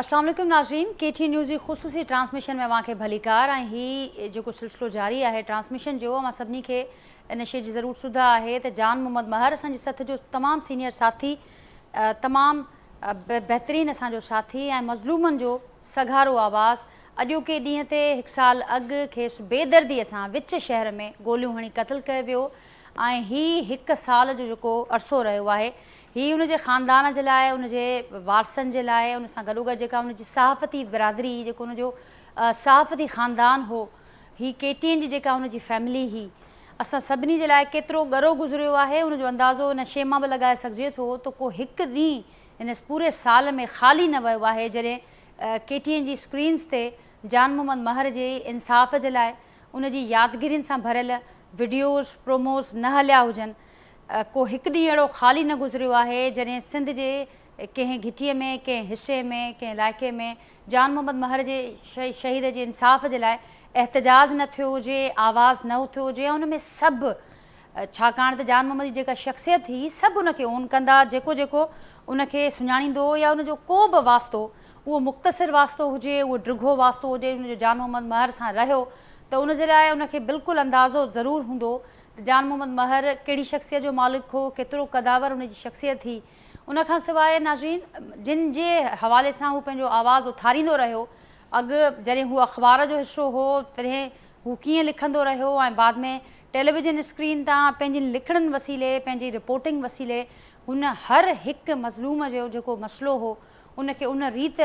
اسلام عليڪم ناظرين ڪي ٽي نيوز جي خصوصي ٽرانسميشن ۾ اوهان کي ڀليڪار ۽ هي جيڪو سلسلو جاري آهي ٽرانسميشن جو اوهان سڀني کي ان شي جي ضرور سڌ آهي ته جان محمد مهر اسان جي سٿ جو تمام سينيئر ساٿي تمام بهترين اسان جو ساٿي ۽ مظلومن جو سگهارو آواز اڄوڪي ڏينهن تي هڪ سال اڳ کيس بيدردي سان وچ شهر ۾ گوليون هڻي قتل ڪيو ويو ۽ هي هڪ سال جو جيڪو عرصو رهيو آهي هي ان جي خاندان جي لاء، ان جي وارثن جي لاء، ان سان گڏوگڏ جيڪا ان جي صحافتي برادري هئي، جيڪو ان جو صحافتي خاندان هو، هي ڪي ٽي اين جي جيڪا ان جي فيملي هئي، اسان سڀني جي لاء ڪيترو ڳرو گذريو آهي، ان جو اندازو ان شيء مان به لڳائي سگهجي ٿو ته ڪو هڪ ڏينهن ان پوري سال ۾ خالي نه ويو آهي، جڏهن ڪي ٽي اين جي اسڪرينز تي جان محمد مهر جي انصاف جي لاء ان جي يادگيرين سان ڀريل وڊيوز، پروموز نه هليا هجن. ڪو هڪ ڏينهن اهڙو خالي نه گذريو آهي جڏهن سنڌ جي ڪنهن گهٽيء ۾ ڪنهن حصي ۾ ڪنهن علائقي ۾ جان محمد مهر جي شهيد جي انصاف جي لاء احتجاج نه ٿيو هجي، آواز نه اٿيو هجي ۽ ان ۾ سڀ ڇاڪاڻ ته جان محمد جي جيڪا شخصيت هئي سڀ ان کي اون ڪندا جيڪو جيڪو ان کي سڃاڻيندو هو يا ان جو ڪو به واسطو اهو مختصر واسطو هجي اهو ڊگهو واسطو هجي ان جو جان محمد مهر سان رهيو ته ان جي لاء ان کي بلڪل اندازو ضرور هوندو ته جان محمد مهر ڪهڙي شخصيت جو مالڪ هو، ڪيترو قداور ان جي شخصيت هئي. ان کان سواء ناظرين جن جي حوالي سان هو پنهنجو آواز اٿاريندو رهيو، اڳ جڏهن هو اخبار جو حصو هو تڏهن هو ڪيئن لکندو رهيو ۽ بعد ۾ ٽيليويزن اسڪرين تان پنهنجين لکڻين وسيلي پنهنجي رپورٽنگ وسيلي هن هر هڪ مظلوم جو جيڪو مسئلو هو ان کي ان ريت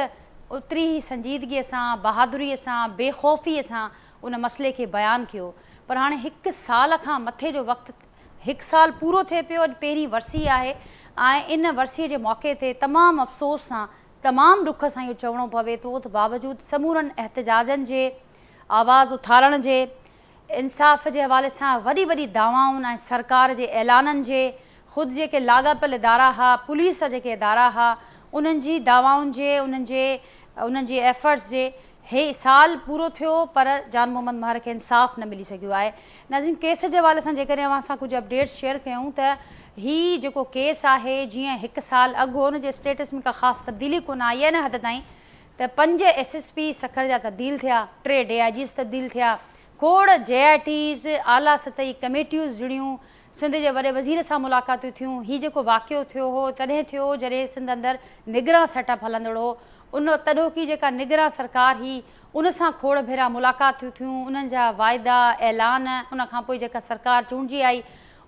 اوتري ئي سنجيدگيء سان، بهادريء سان، بي خوفيء سان ان مسئلي کي بيان ڪيو پر هاڻي هڪ سال کان مٿي جو وقت هڪ سال پورو ٿئي پيو اڄ پهرين ورسي آهي ۽ ان ورسي جي موقعي تي تمام افسوس سان تمام ڏک سان اهو چوڻو پوي ٿو ته باوجود سمورن احتجاجن جي آواز اٿارڻ جي انصاف جي حوالي سان وڏي وڏي دعوائن ۽ سرڪار جي اعلانن جي خود جيڪي لاڳاپيل ادارا ها پوليس جا جيڪي ادارا ها انهن جي دعوائن جي انهن جي انهن جي ايفرٽس جي هي سال پورو ٿيو پر جان محمد مهر کي انصاف نه ملي سگهيو آهي. ناظرين ڪيس جي حوالي سان جيڪڏهن اوهان سان ڪجهه اپڊيٽس شيئر ڪيون ته هي جيڪو ڪيس آهي جيئن هڪ سال اڳ هو ان جي اسٽيٽس ۾ ڪا خاص تبديلي ڪونه آئي آهي ان حد تائين ته پنج ايس ايس پي سکر جا تبديل ٿيا، ٽي ڊي I Gs تبديل ٿيا، کوڙ جي آء ٽيز، اعليٰ سطحي ڪميٽيوز جڙيون، سنڌ جي وڏي وزير سان ملاقاتون ٿيون، هي جيڪو واقعو ٿيو هو تڏهن ٿيو هو جڏهن سنڌ اندر نگران سيٽ اپ هلندڙ هو، ان تڏهوڪي جيڪا نگران سرڪار هئي ان سان کوڙ ڀيرا ملاقاتيون ٿيون، انهن جا واعدا، اعلان، ان کان پوء جيڪا سرڪار چونڊجي آئي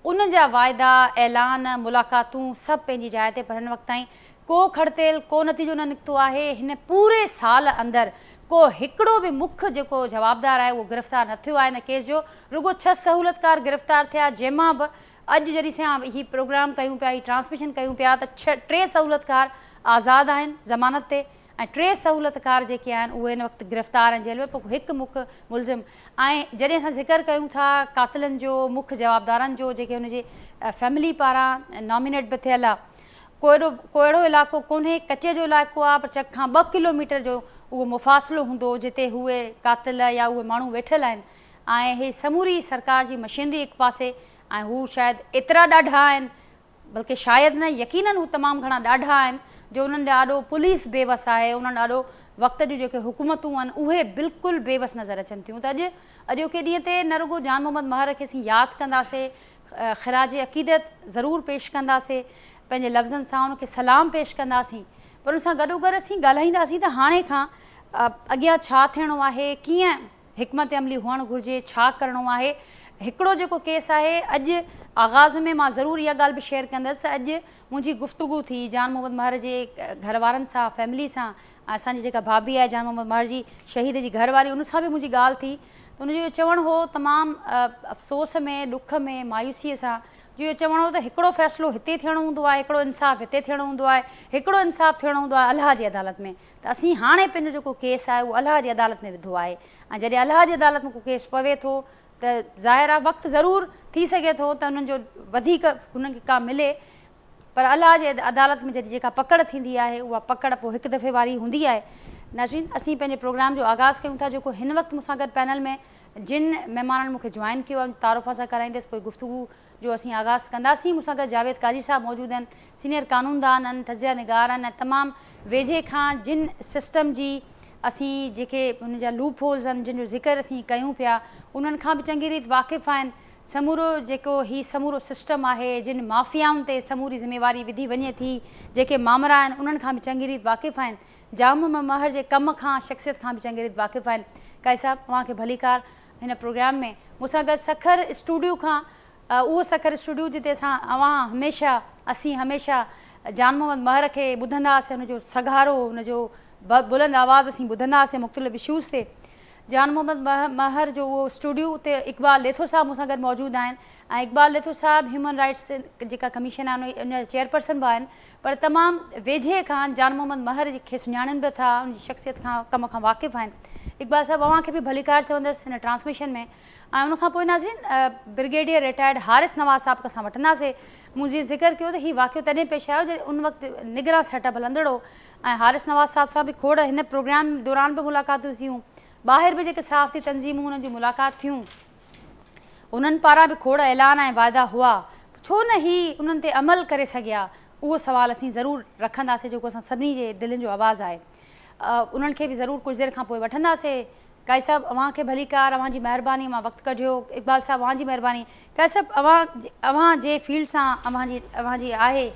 ان جا واعدا، اعلان، ملاقاتون سڀ پنهنجي جاء تي پر هن وقت تائين ڪو کڙتيل، ڪو نتيجو نه نڪتو آهي، هن پوري سال اندر ڪو هڪڙو به مک جيڪو جوابدار آهي اهو گرفتار نه ٿيو آهي، هن ڪيس جو رڳو ڇهه سهولتڪار گرفتار ٿيا جنهن مان به اڄ جڏهن اسان هي پروگرام ڪيون پيا هي ٽرانسميشن ڪيون پيا ته ڇهه ٽي سهولتڪار آزاد آهن ضمانت تي ۽ ٽي سهولتڪار جيڪي آهن اهي هن وقت گرفتار آهن جيل ۾ پر هڪ مک ملزم ۽ جڏهن اسان ذڪر ڪيون ٿا قاتلن جو مک جوابدارن جو جيڪي هن جي فيملي پاران نامينيٽ به ٿيل آهي ڪو اهڙو ڪو اهڙو علائقو ڪونهي ڪچي جو علائقو آهي پر چڪ کان ٻه ڪلو ميٽر جو اهو مفاصلو هوندو جتي اهي قاتل يا اهي ماڻهو ويٺل آهن ۽ هي سموري سرڪار جي مشينري هڪ پاسي ۽ هو شايد ايترا ڏاڍا آهن بلڪه شايد نه يقينن هو تمام گهڻا ڏاڍا آهن جو انهن جي آڏو پوليس بي وس آهي انهن آڏو وقت جون جيڪي حڪومتون آهن اهي بلڪل بي وس نظر اچن ٿيون ته اڄ اڄوڪي ڏينهن تي نه رڳو جان محمد مهر کي اسين ياد ڪنداسي خراج عقيدت ضرور پيش ڪنداسي پنهنجي لفظن سان ان کي سلام پيش ڪنداسين پر ان سان گڏوگڏ اسين ڳالهائينداسين ته هاڻي کان اڳيان ڇا ٿيڻو آهي ڪيئن حڪمت عملي هئڻ گهرجي، ڇا ڪرڻو آهي؟ هڪڙو جيڪو ڪيس آهي اڄ آغاز ۾ مان ضرور اها ڳالهه به شيئر ڪندس ته اڄ منهنجي گفتگو ٿي جان محمد مهر جي گهر وارن سان فيملي سان ۽ اسان جي جيڪا ڀاڀي آهي جان محمد مهر جي شهيد جي گهر واري ان سان به منهنجي ڳالهه ٿي ته ان جو اهو چوڻ هو تمام افسوس ۾ ڏک ۾ مايوسي سان جو اهو چوڻ هو ته هڪڙو فيصلو هتي ٿيڻو هوندو آهي هڪڙو انصاف هتي ٿيڻو هوندو آهي هڪڙو انصاف ٿيڻو هوندو آهي الله جي عدالت ۾ ته اسين هاڻي پنهنجو جيڪو ڪيس آهي اهو الله جي عدالت ۾ وڌو آهي ۽ جڏهن الله جي عدالت ۾ ڪو ڪيس پوي ٿو ته ظاهر آهي وقت ضرور ٿي سگهي ٿو ته انهن جو وڌيڪ انهن کي ڪا ملي پر الله جي عدالت ۾ جڏهن جيڪا پڪڙ ٿيندي آهي اها پڪڙ پوء هڪ دفعي واري هوندي آهي. ناظرين اسين پنهنجي پروگرام جو آغاز ڪيون ٿا جيڪو هن وقت مون سان گڏ پينل ۾ جن مهمانن مون کي جوائن ڪيو آهي ان جو تعارف اوهان سان ڪرائيندس پوء گفتگو جو اسين آغاز ڪنداسين. مون سان گڏ جاويد قاضي صاحب موجود آهن، سينئر قانوندان آهن، تجزيه نگار آهن ۽ تمام ويجهي کان جن سسٽم جي اسين جيڪي ان جا لوپ هولز آهن جن جو ذڪر اسين ڪيون پيا انهن کان به چڱي ريت واقف آهن. سمورو جيڪو هي سمورو سسٽم آهي جن مافيائن تي سموري ذميواري وڌي وڃي ٿي جيڪي مامرا آهن انهن کان به چڱي ريت واقف آهن. جام محمد مهر جي ڪم کان شخصيت کان به چڱي ريت واقف آهن. قائد صاحب اوهان کي ڀليڪار هن پروگرام ۾. مون سان گڏ سکر اسٽوڊيو کان اهو سکر اسٽوڊيو جتي اسان اوهان هميشه اسين هميشه جان محمد مهر کي ٻڌندا هئاسين ان جو سگهارو ان جو بلند آواز اسين ٻڌندا هئاسين مختلف اشوز تي جان محمد مهر جو اهو اسٽوڊيو اتي اقبال ليٿو صاحب مون سان گڏ موجود آهن ۽ اقبال ليٿو صاحب هيومن رائٽس جيڪا ڪميشن آهي ان جا چيئرپرسن به آهن پر تمام ويجهي کان جان محمد مهر کي سڃاڻن به ٿا ان جي شخصيت کان ڪم کان واقف آهن اقبال صاحب اوهان کي به ڀليڪار چوندس هن ٽرانسميشن ۾ ۽ ان کان پوء ناظرين برگيڊيئر رٽائرڊ حارث نواز صاحب کان اسان وٺنداسين. مون جيئن ذڪر ڪيو ته هي واقعو تڏهن پيش آيو جڏهن ان وقت نگران سيٽ اپ هلندڙ هو ۽ حارث نواز صاحب سان به کوڙ هن پروگرام دوران به ملاقاتون ٿيون ٻاهر به جيڪي صحافتي تنظيمون انهن جون ملاقات ٿيون انهن پاران به کوڙ اعلان ۽ واعدا هئا ڇو نه هي انهن تي عمل ڪري سگهيا اهو سوال اسين ضرور رکنداسين جيڪو اسان سڀني جي دلين جو آواز آهي انهن کي به ضرور ڪجهه دير کان پوء وٺنداسين. قائد صاحب اوهان کي ڀليڪار اوهان جي مهرباني اوهان وقت ڪڍيو اقبال صاحب اوهان جي مهرباني قائد صاحب اوهان اوهان جي فيلڊ سان اوهان جي اوهان جي آهي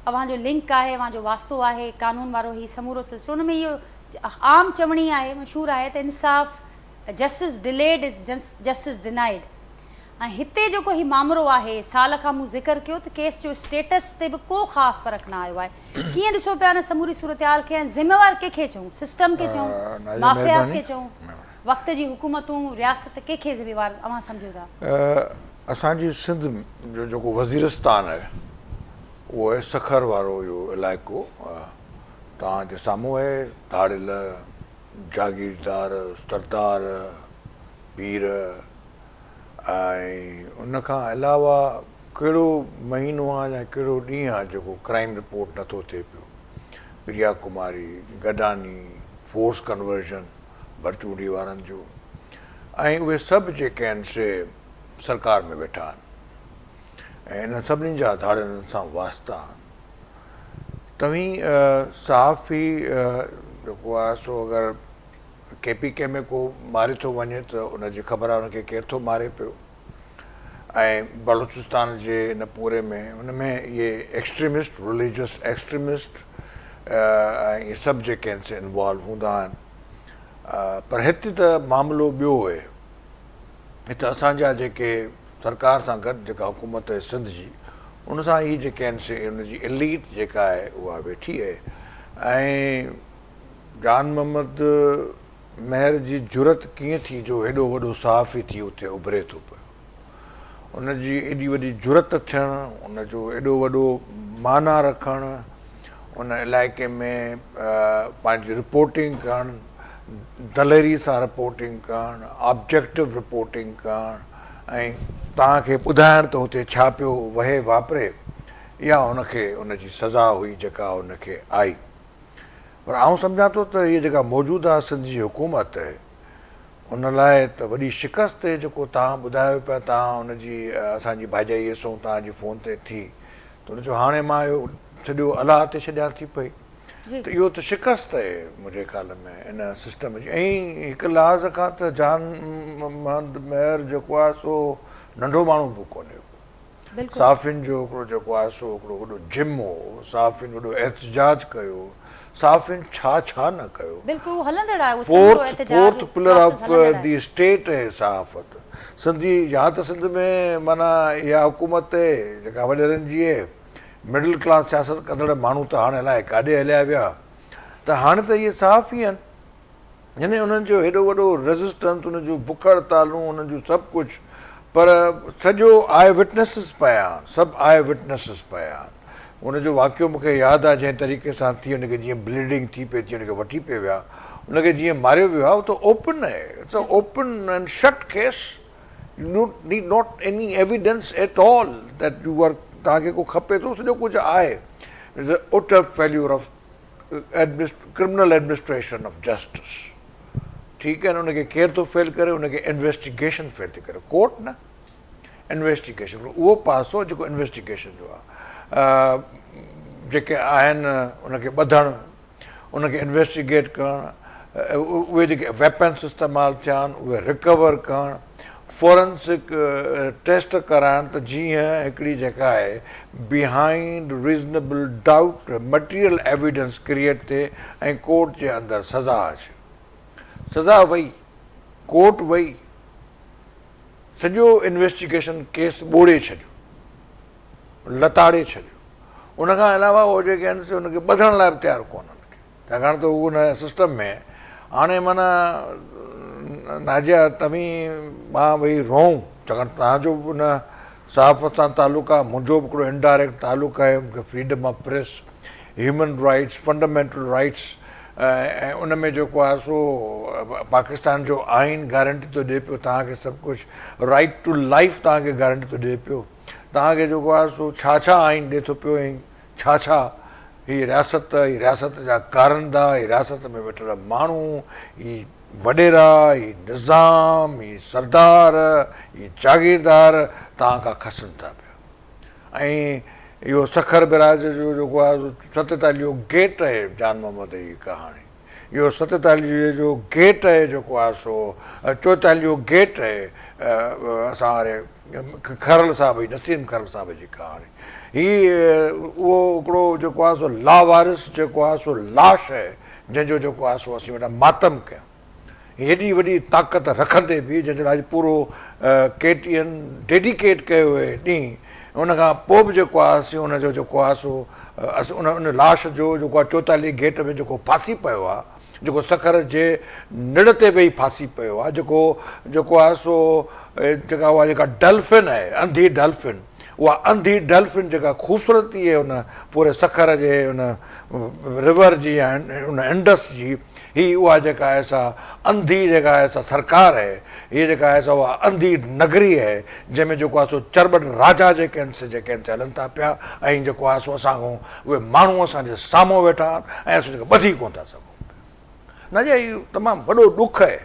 اوهان جو لنڪ آهي اوهان جو واسطو آهي قانون وارو هي سمورو سلسلو ان ۾ اهو عام چوڻي آهي مشهور آهي ته انصاف justice delayed is justice denied ۽ هتي جيڪو هي مامرو آهي سال کان مون ذڪر ڪيو ته ڪيس جو اسٽيٽس تي به ڪو خاص فرق نه آيو آهي ڪيئن ڏسو پيا ان سموري صورتحال کي ۽ ذميوار ڪنهن کي چئون سسٽم کي چئون مافياز کي چئون وقت جي حڪومتون رياست ڪنهن کي ذميوار اوهان سمجهو ٿا؟ اسان جي سنڌ جو جيڪو وزيرستان آهي اهو آهي سکر وارو اهو علائقو توهان جي سامهون آهي ڌاڙيل جاگيردار سردار پير ۽ ان کان علاوه ڪهڙو مهينو آ يا ڪهڙو ڏينهن آ جيڪو ڪرائيم رپورٽ نٿو ٿئي پيو. پريا ڪماري، گڏاني، فورس ڪنورجن ڀرچونڊي وارن جو ۽ اهي سڀ جيڪي آهن سي سرڪار ۾ ويٺا آهن ۽ انهن سڀني جا ڌاڙيلن سان واسطا آهن. توهين صحافي جيڪو آهي سو اگر ڪي پي ڪي ۾ ڪو ماري ٿو وڃي ته ان جي خبر آهي ان کي ڪير ٿو ماري پيو ۽ بلوچستان جي ان پوري ۾ ان ۾ اهي ايڪسٽريمسٽ رليجس ايڪسٽريمسٽ ۽ اهي سڀ جيڪي آهن سي انوالو هوندا آهن پر هتي ته معاملو ٻيو آهي هت اسان جا جيڪي سرڪار سان گڏ جيڪا حڪومت آهي سنڌ جي ان سان هي جيڪي آهن سي ان جي اليٽ جيڪا آهي اها ويٺي آهي ۽ جان محمد مهر جي جرئت ڪيئن ٿي جو هيڏو وڏو صحافي ٿي اتي اڀري ٿو پيو. ان جي ايڏي وڏي جرئت ٿيڻ، ان جو ايڏو وڏو معنيٰ رکڻ، ان علائقي ۾ پنهنجي رپورٽنگ ڪرڻ، دليري سان رپورٽنگ ڪرڻ، آبجيڪٽو رپورٽنگ ڪرڻ ۽ توهان کي ٻڌائڻ ته اتي ڇا پيو وهي واپري، اها ان کي ان جي سزا هئي جيڪا ان کي آئي. پر آئون سمجهان ٿو ته هيء جيڪا موجوده سنڌ جي حڪومت اهي ان لاء ته وڏي شڪست اهي جيڪو توهان ٻڌايو پيا توهان ان جي اسان جي ڀاڄائي سون توهان جي فون تي ٿي ته ان چيو هاڻي مان اهو سڄو الله تي ڇڏيان ٿي پئي ته اهو ته شڪست اهي منهنجي خيال ۾ ان سسٽم جي ۽ هڪ لحاظ کان ته جان محمد مهر جيڪو آهي سو ننڍو ماڻهو به ڪونهي ڪو. صحافين جو هڪڙو جيڪو آهي سو هڪڙو وڏو جم هو، صحافين وڏو احتجاج ڪيو، صحافين ڇا ڇا نه ڪيو. بلڪل اهو هلندڙ آهي اهو سمورو احتجاج fourth pillar of the state آهي صحافت سنڌي يا ته سنڌ ۾ معنيٰ اها حڪومت آهي جيڪا وڏيرن جي آهي مڊل ڪلاس سياست ڪندڙ ماڻهو ته هاڻي الائي ڪاڏي هليا ويا ته هاڻي ته اهي صحافي آهن. يعني انهن جو هيڏو وڏو ريزسٽنس، انهن جون بک هڙتالون، انهن جون سڀ ڪجهه، پر سڄو آء وٽنيسز پيا آهن، سڀ آء وٽنيسز پيا آهن. ان جو واقعو مون کي ياد آهي جنهن طريقي سان ٿي، ان کي جيئن بليڊنگ ٿي پئي ٿي، ان کي وٺي پئي ويا، ان کي جيئن ماريو ويو آهي، اهو ته اوپن آهي، it's a open and shut case, you don't need not any evidence at all that you are, توهان کي ڪو کپي ٿو، سڄو ڪجهه آهي، it's a utter failure of criminal administration of justice ٺيڪ آهي نه ان کي ڪير ٿو فيل ڪري ان کي انويسٽيگيشن فيل ٿي ڪري ڪورٽ نه انويسٽيگيشن اهو پاسو جيڪو انويسٽيگيشن جو آهي جيڪي آهن ان کي ٻڌڻ ان کي انويسٽيگيٽ ڪرڻ، اهي جيڪي ويپنس استعمال ٿيا آهن اهي رڪور ڪرڻ، فورنسڪ ٽيسٽ ڪرائڻ ته جيئن هڪڙي جيڪا آهي behind reasonable doubt material evidence create ٿئي ۽ ڪورٽ جي اندر سزا اچي. سزا وئي، ڪورٽ وئي، سڄو انويسٽيگيشن ڪيس ٻوڙي ڇڏيو، لتاڙي ڇڏيو. ان کان علاوه اهي جيڪي آهن سي ان کي ٻڌڻ لاء به تيار ڪونهن ڪي، ڇاڪاڻ ته هو ان سسٽم ۾ هاڻي معنيٰ ناجيا توهين مان ويهي روئون، ڇاڪاڻ ته توهان جو به ان صحافت سان تعلق آهي، منهنجو به هڪڙو انڊائريڪٽ تعلق آهي، مون کي freedom of press, human rights, fundamental rights ۽ ان ۾ جيڪو آهي سو پاڪستان جو آئين گارنٽي ٿو ڏئي پيو توهان کي سڀ ڪجهه رائيٽ ٽو لائيف توهان کي گارنٽي ٿو ڏئي پيو توهان کي جيڪو آهي سو ڇا ڇا آئين ڏئي ٿو پيو ۽ ڇا ڇا هي رياست هي رياست جا ڪارندا هي رياست ۾ ويٺل ماڻهو هي وڏيرا هي نظام هي سردار هي جاگيردار توهان کان کسن ٿا پيا ۽ اهو سکر بئراج جو جيڪو آهي سو ستيتاليهو گيٽ آهي جان محمد جي ڪهاڻي اهو ستيتاليهه جو گيٽ آهي جيڪو آهي سو چوئيتاليهو گيٽ آهي اسان واري کرل صاحب جي نسيم کرل صاحب جي ڪهاڻي هي اهو هڪڙو جيڪو آهي سو لاوارث جيڪو آهي سو لاش آهي جنهن جو جيڪو آهي سو اسين ويٺا ماتم ڪيون. هيڏي وڏي طاقت رکندي به جنهن جي لاء اڄ پورو ڪي ٽي اين ڊيڊيڪيٽ ڪيو ويو ڏينهن ان کان پوء به جيڪو آهي سي ان جو جيڪو آهي سو ان ان لاش جو جيڪو آهي چوئيتاليهه گيٽ ۾ جيڪو ڦاسي پيو آهي جيڪو سکر جي نڙ تي ويهي ڦاسي پيو آهي جيڪو جيڪو آهي سو جيڪا اها جيڪا ڊلفن آهي انڌي ڊلفن اها انڌي ڊلفن جيڪا خوبصورتي آهي ان پوري سکر جي ان ريور جي يا ان انڊس جي هي اها جيڪا آهي سا انڌي جيڪا آهي سا سرڪار آهي، هيء جيڪا آهي سا اها انڌي نگري آهي، جنهن ۾ جيڪو آهي سو چرٻٽ راجا جيڪي آهن سي جيڪي آهن سي هلن ٿا پيا ۽ جيڪو آهي سو اسان کان اهي ماڻهو اسان جي سامهون ويٺا آهن ۽ اسين جيڪا ٻڌي ڪونه ٿا سگهون پيا. نه جي هي تمام وڏو ڏک آهي.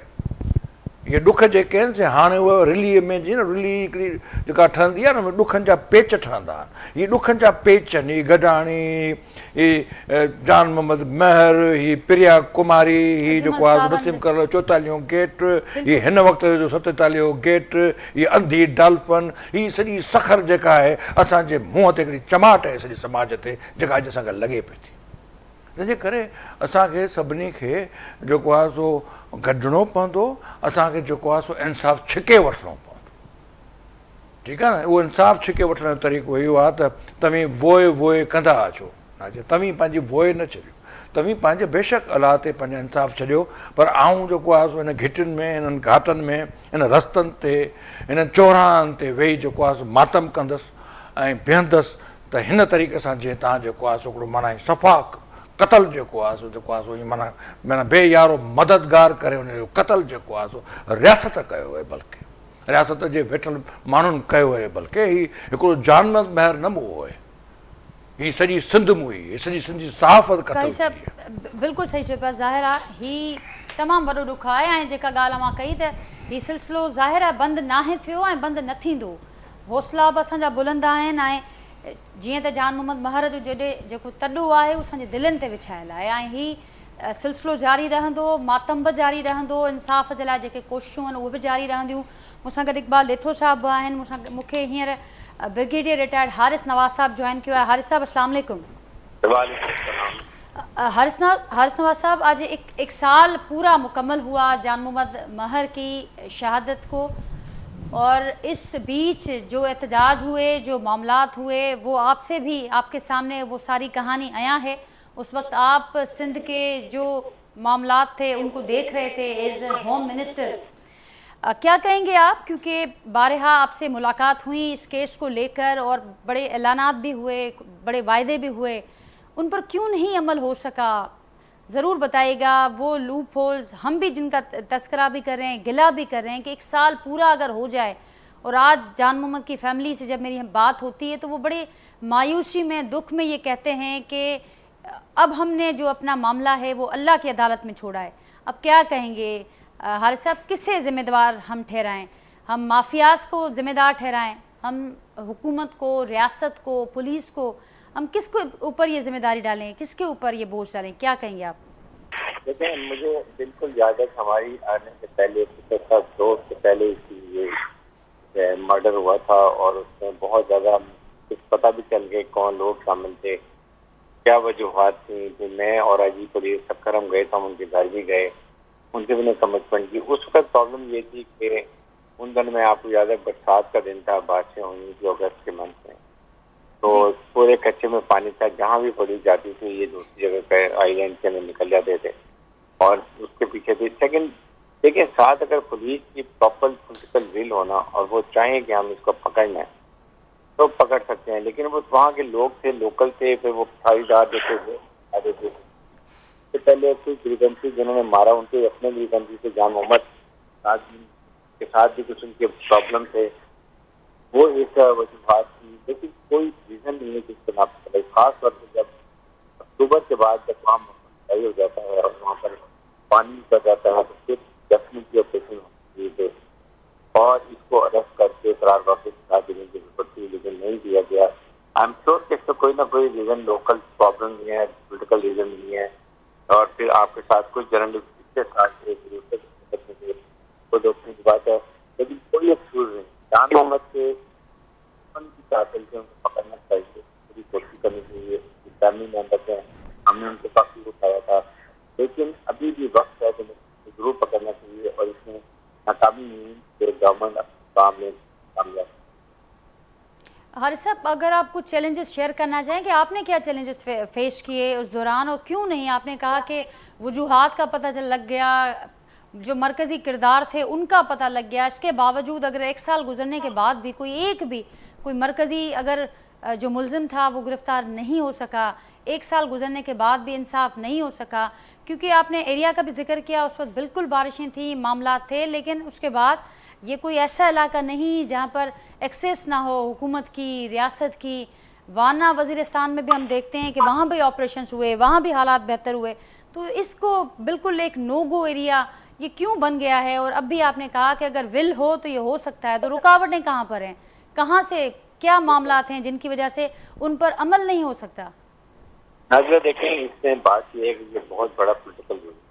اهي ڏک جيڪي آهن سي هاڻي اهي رليء ۾ جيئن نه رلي هڪڙي جيڪا ٺهندي آهي نه ان ۾ ڏکن جا پيچ ٺهندا آهن. هي ڏکن جا پيچ آهن، هي گڏاڻي، هي جان محمد مهر، هي پريا ڪماري، هي جيڪو آهي نسيم کرل جو چوئيتاليهون گيٽ، هي هن وقت جو ستيتاليهون گيٽ، هي انڌي ڊالفن، هي سڄي سکر جيڪا آهي اسان جي منهن تي هڪڙي چماٽ آهي سڄي سماج تي جيڪا اڄ اسان کي لڳي پئي ٿي. تنهن جي ڪري اسان کي سڀني کي جيڪو آهي سو گڏجڻو پوندو، اسان کي جيڪو آهي سو انصاف ڇڪي وٺڻو پوندو. ٺيڪ آهي نه اهو انصاف ڇڪي وٺڻ جو طريقو اهو آهي ته توهين ووء ووء ڪندا اچو نه جي توهين پنهنجي ووء نه ڇڏيو توهين پنهنجي بيشڪ الله تي پنهنجو انصاف ڇڏيو پر آئون جيڪو آهي سو هن گهٽين ۾ هنن گهاٽن ۾ هن رستن تي هنن چوراهن تي ويهي جيڪو آهي سو ماتم ڪندس ۽ بيهندس ته هن طريقي سان جيئن توهان جيڪو آهي سو هڪڙو معنيٰ سفاڪ قتل جيڪو آهي سو جيڪو آهي سو ائين معنيٰ معنيٰ بي يارو مددگار ڪري ان جو قتل جيڪو آهي سو رياست ڪيو ويو بلڪه رياست جي ويٺل ماڻهن ڪيو ويو بلڪه هي هڪڙو جانور مهر نه مئو آهي هي سڄي سنڌ مئي هي سڄي سنڌ جي صحافت قتل قاضي صاحب ٿي آهي. بلڪل صحيح چئو پيا ظاهر آ هي تمام وڏو ڏک آهي ۽ جيڪا ڳالهه اوهان ڪئي ته هي سلسلو ظاهر آ بند ناهي ٿيو ۽ بند نه ٿيندو حوصلا به اسان جا بلند آهن ۽ جيئن ته جان محمد مهر جو جيڏي جيڪو تڏو آهي اهو اسان جي دلين تي وڇايل آهي ۽ هي سلسلو جاري رهندو، ماتم به جاري رهندو، انصاف جي لاء جيڪي ڪوششون آهن اهي به جاري رهنديون. مون سان گڏ اقبال ڏيٿو صاحب به آهن، مون سان مون کي هينئر برگيڊيئر رٽائرڊ حارث نواز صاحب جوائن ڪيو آهي. حارث صاحب اسلام عليڪم. وعليڪم السلام. حارث حارث نواز صاحب آج ايڪ ايڪ سال پورا مڪمل هوا جان محمد مهر ڪي شهادت ڪو اور اس بيچ جو احتجاج هئي جو معاملات هئي وو آپ سي ڀي آپ ڪي سامني وو ساري ڪهاني عيان هي اس وقت آپ سنڌ ڪي جو معاملات ٿي ان ڪو ديک رهي ٿي ايز هوم منسٽر ڪيا ڪهين گي آپ ڪيونڪه بارها آپ سي ملاقات هئي اس ڪيس ڪو ليڪر اور بڙي اعلانات ڀي هئي بڙي واعدي ڀي هئي ان پر ڪيون نهين عمل هو سڪا ضرور بتائي گا وو لوپ هولز هم ڀي جن ڪا تذڪره ڀي ڪر رهي هين گلا ڀي ڪر رهي هين ڪه ايڪ سال پورا اگر هو جائي اور آج جان محمد ڪي فيملي سي جب ميري بات هوتي هي تو وو بڙي مايوسي ۾ دک ۾ يه ڪهتي هين ڪه اب هم ني جو اپنا معامله هي وو الله ڪي عدالت ۾ ڇوڙا هي اب ڪيا ڪهين گي حارث صاحب ڪسي ذمه دار هم ٺهرائين هم مافياز ڪو ذمه دار ٺهرائين هم حڪومت ڪو رياست ڪو پوليس ڪو هم ڪس ڪو اوپر يه ذمه داري ڊالين ڪس ڪي اوپر يه بوجھ ڊالين ڪيا ڪهين گي آپ. देखें, मुझे बिल्कुल याद है हमारी आने से पहले, कुछ दो हफ्ते पहले इसकी ये मर्डर हुआ था और उसमें बहुत ज़्यादा कुछ पता भी चल गया कौन लोग शामिल थे, क्या वजूहत थी। कि मैं और आई जी पुलिस सक्खर हम गए थे, हम उनके घर भी गए, उनसे भी कमिटमेंट की। उस वक्त प्रॉब्लम ये थी कि उन दिन में आपको याद है बरसात का दिन था, बारिशें हुई थी अगस्त के मंथ में, तो पूरे कच्चे में पानी था, जहाँ भी पुलिस जाती थी ये दूसरी जगह पे आईलैंड के अंदर निकल जाते थे और उसके पीछे भी। सेकंड देखिए, साथ अगर पुलिस की प्रॉपर पोलिटिकल will होना और वो चाहें कि हम इसको पकड़ लें तो पकड़ सकते हैं, लेकिन वो वहाँ के लोग थे, लोकल थे, फिर वो खारीदार जो थे वो आते थे। तो पहले कुछ ग्रीवेंसी जिन्होंने मारा उनके अपने ग्रीवेंसी थे, जान मोहम्मद के साथ भी कुछ उनके प्रॉब्लम थे, वो एक वजूहत थी। लेकिन कोई रीज़न नहीं है कि इसको ना पकड़े, खास तौर पर जब अक्टूबर के बाद जब वहाँ मौसम सही हो जाता है और वहाँ पर पानी उतर जाता है तो फिर डेफिनेटली ऑपरेशन होना चाहिए और इसको अरेस्ट करके करार वापस करा देने की जरूरत थी, लेकिन नहीं दिया गया। I am sure कि इसका कोई ना कोई रीज़न, लोकल प्रॉब्लम भी है, पोलिटिकल रीज़न भी है, और फिर आपके साथ कुछ जर्नलिस्ट के साथ वो देखने की बात है, लेकिन कोई एक्सक्यूज नहीं। जान मोहम्मद के उनकी कातिल थे, उनको पकड़ना चाहिए, पूरी कोशिश करनी चाहिए। फैमिली मेम्बर हैं, हमने उनको काफ़ी उठाया था, लेकिन अभी भी वक्त है तो जरूर पकड़ना चाहिए और इसमें नाकामी नहीं कि गवर्नमेंट काम में कामयाब। हारिस साहब, अगर आप कुछ चैलेंजेस शेयर करना चाहें कि आपने क्या चैलेंजेस फेस किए उस दौरान और क्यों नहीं, आपने कहा कि वजूहात का पता चल लग गया, जो मरकज़ी किरदार थे उनका पता लग गया, इसके बावजूद अगर एक साल गुजरने के बाद भी कोई एक भी कोई मरकज़ी अगर जो मुलजिम था वो गिरफ़्तार नहीं हो सका, एक साल गुजरने के बाद भी इंसाफ नहीं हो सका, क्योंकि आपने एरिया का भी जिक्र किया, उस वक्त बिल्कुल बारिशें थी, मामला थे, लेकिन उसके बाद ये कोई ऐसा इलाका नहीं जहाँ पर एक्सेस ना हो हुकूमत की, रियासत की। वाना वज़ीरिस्तान में भी हम देखते हैं कि वहाँ भी ऑपरेशंस हुए, वहाँ भी हालात बेहतर हुए, तो इसको बिल्कुल एक नो गो एरिया ये क्यों बन गया है? और अब भी आपने कहा कि अगर will हो तो ये हो सकता है, तो रुकावटें कहाँ पर हैं, कहाँ से क्या मामलात हैं जिनकी वजह से उन पर अमल नहीं हो सकता? नाज़िया देखें, इसमें बात यह है कि ये बहुत बड़ा पोलिटिकल रोल है।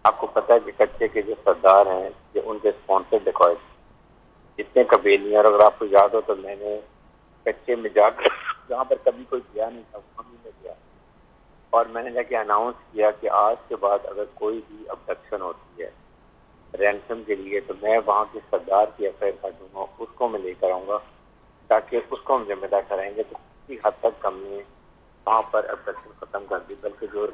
आपको पता है कि कच्चे के जो सरदार हैं ये उनके स्पॉन्सर डिकॉइट जितने कबीले हैं, और अगर आपको याद हो तो मैंने कच्चे में जाकर जहाँ पर कभी कोई गया नहीं था वहाँ भी मैं गया और मैंने जाके अनाउंस किया कि आज के बाद अगर कोई भी अबडक्शन होती है रैंसम के लिए तो मैं वहाँ के सरदार की एफ I R काटूंगा, उसको मैं लेकर आऊँगा ताकि उसको हम जिम्मेदार ठहराएंगे। तो किसी हद तक हमने वहाँ पर अबडक्शन ख़त्म कर दी, बल्कि जो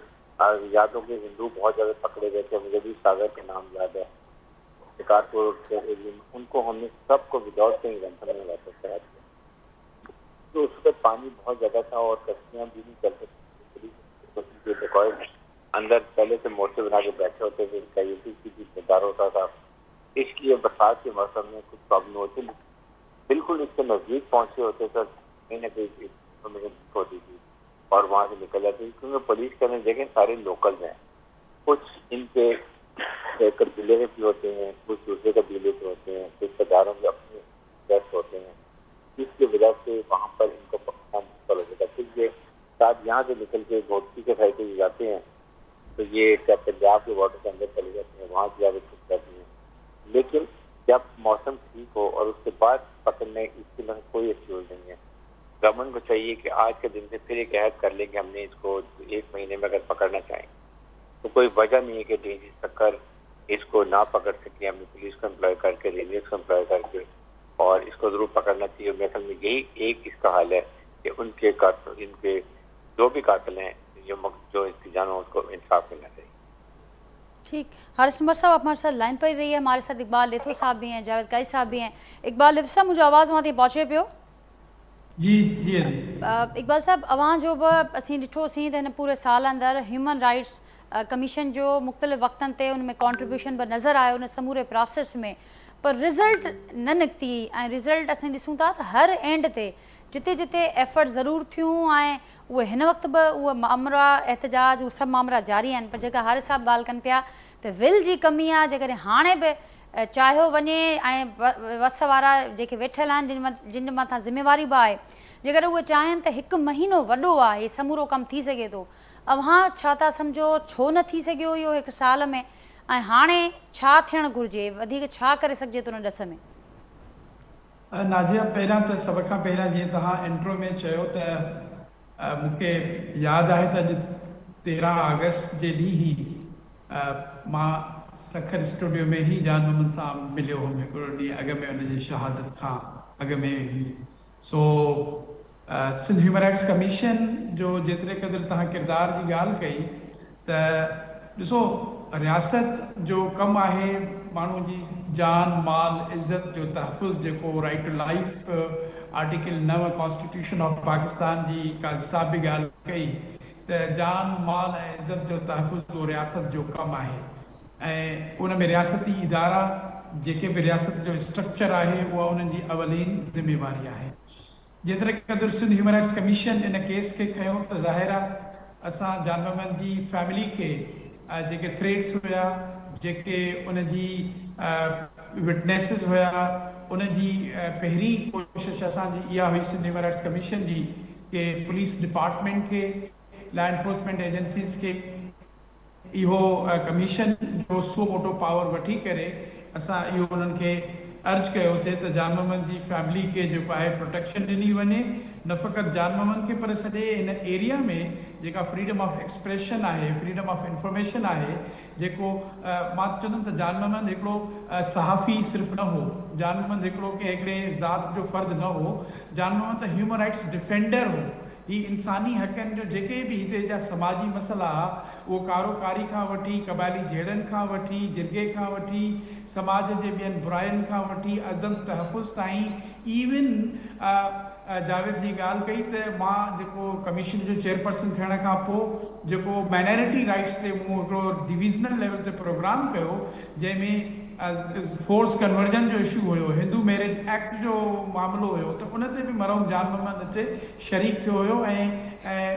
यादों के हिंदू बहुत ज़्यादा पकड़े गए थे, मुझे भी सागर के नाम याद है, शिकारपुर के एरिया में, उनको हमने सबको विदाउट कहीं रैंसम में वापस करा दिया। तो उस वक्त पानी बहुत ज़्यादा था और कश्तियाँ भी नहीं चल सकती थी, अंदर पहले से मोर्चे बना के बैठे होते थे, कैजुअलिटी की भी इंतजार होता था, इसलिए बरसात के मौसम में कुछ प्रॉब्लम होती, बिल्कुल इसके नज़दीक पहुँचे होते तो कहीं ना कहीं इन्फॉर्मेशन होती थी और वहाँ से निकल जाती थी, क्योंकि पुलिस के अंदर देखें सारे लोकल्स हैं, कुछ इनके कबीले के भी होते हैं, कुछ दूसरे कबीले के होते हैं, कुछ सरदारों के अपने गेस्ट होते हैं, इसकी वजह से वहाँ पर इनको पकड़ना मुश्किल हो जाता है। फिर ये साथ यहाँ से निकल के घोटकी के साइड से जाते हैं तो ये क्या पंजाब के बॉर्डर के अंदर चले जाते हैं, वहाँ से जाकर छुप जाती हैं। लेकिन जब मौसम ठीक हो और उसके बाद पकड़ने, इसकी मतलब कोई एक्सक्यूज नहीं है। गवर्नमेंट को चाहिए कि आज के दिन से फिर एक अहद कर लें कि हमने इसको एक महीने में अगर पकड़ना चाहें तो कोई वजह नहीं है कि डी जी सक्खर इसको ना पकड़ सके। हमने पुलिस को एम्प्लॉय करके, रेंजर्स को एम्प्लॉय करके और इसको ज़रूर पकड़ना चाहिए। मेरे ख्याल में यही एक इसका हल है कि उनके कातिल, इनके जो भी कातिल हैं, जो इसकी जान हो उसको इंसाफ मिलना चाहिए। ठीक, हारिस उमर साहब आप हमारे साथ लाइन पर ही रहिए। हमारे साथ इकबाल लेथो साहब भी हैं, जावेद काई साहब भी हैं। इकबाल लेथो साहब, मुंहिंजो आवाज़ वहाँ ताईं पहुचे पियो? जी जी जी। इकबाल साहब, अव्हां जो बि असीं ॾिठोसीं त हिन पूरे साल अंदरि ह्यूमन राइट्स कमीशन जो मुख़्तलिफ़ वक़्तनि ते उन में कॉन्ट्रीब्यूशन बि नज़र आयो उन समूरे प्रोसेस में, पर रिज़ल्ट न निकिती ऐं रिज़ल्ट असां ॾिसूं था त हर एंड ते जिते जिते एफर्ट ज़रूरु थियूं ऐं उहे हिन वक़्तु बि उहे मामरा एहतजाज उहे सभु मामरा जारी आहिनि, पर जेका हारिस साहिबु ॻाल्हि कनि पिया त will जी कमी आहे, जेकॾहिं हाणे बि चाहियो वञे ऐं वस वारा जेके वेठल आहिनि जिन मथां ज़िम्मेवारी बि आहे, जेकॾहिं उहे चाहिनि त हिकु महीनो वॾो आहे, हे समूरो कमु थी सघे थो। اوهان ڇا ٿا سمجهو ڇو نه ٿي سگهيو اهو هڪ سال ۾ ۽ هاڻي ڇا ٿيڻ گهرجي وڌيڪ ڇا ڪري سگهجي ٿو ان ڏس ۾؟ نازيه پهريان ته سڀ کان پهريان جيئن توهان انٽرو ۾ چيو ته مون کي ياد آهي ته اڄ 13 آگسٽ جي ڏينهن ئي مان سکر اسٽوڊيو ۾ ئي جان محمد سان مليو هوم هڪڙو ڏينهن اڳ ۾ ان جي شهادت کان اڳ ۾ ئي سو سنڌ هيومن رائٽس ڪميشن جو جيتري قدر توهان ڪردار جي ڳالهه ڪئي ته ڏسو رياست جو ڪم آهي ماڻهو جي جان مال عزت جو تحفظ جيڪو right to life article 9 constitution of Pakistan جي قاضي صاحب به ڳالهه ڪئي ته جان مال ۽ عزت جو تحفظ اهو رياست جو ڪم آهي ۽ ان ۾ رياستي ادارا جيڪي به رياست جو اسٽرڪچر آهي اها انهن جي اولين ذميواري آهي. جيتري قدر سنڌ هيومن رائٽس ڪميشن ان ڪيس کي کنيو ته ظاهر آ اسان جان محمد جي فيملي کي جيڪي ٿريٽس هيا جيڪي ان جي وٽنيسز هيا ان جي پهرين ڪوشش اسان جي اها هئي سنڌ هيومن رائٽس ڪميشن جي ڪي پوليس ڊپارٽمينٽ کي لا انفورسمينٽ ايجنسيز کي اهو ڪميشن جو سو موٽو پاور وٺي ڪري اسان اهو انهن کي عرض ڪيوسي ته جان محمد جي فيملي کي جيڪو آهي پروٽيڪشن ڏني وڃي نه فقط جان محمد کي پر سڄي هن ايريا ۾ جيڪا فريڊم آف ايڪسپريشن آهي فريڊم آف انفارميشن آهي جيڪو مان ته چوندم ته جان محمد هڪڙو صحافي صرف نه هو جان محمد هڪڙو ڪنهن هڪڙي ذات جو فرد نه هو جان محمد ته هيومن رائٽس ڊفينڊر هو هي انساني حقن جو جيڪي به هتي جا سماجي مسئلا ها اهو ڪارو ڪاري کان وٺي قبائلي جهيڙن کان وٺي جرڳي کان وٺي سماج جي ٻين براين کان وٺي عدم تحفظ تائين ايون جاويد جي ڳالهه ڪئي ته مان جيڪو ڪميشن جو چيئرپرسن ٿيڻ کان پوء جيڪو مائنارٽي رائٽس تي مون هڪڙو ڊويزنل ليول تي پروگرام ڪيو جنهن ۾ فورس ڪنورجن جو اشو هيو هندو ميريج ايڪٽ جو معاملو هيو ته ان تي به مرحوم جان محمد اچي شريڪ ٿيو هيو ۽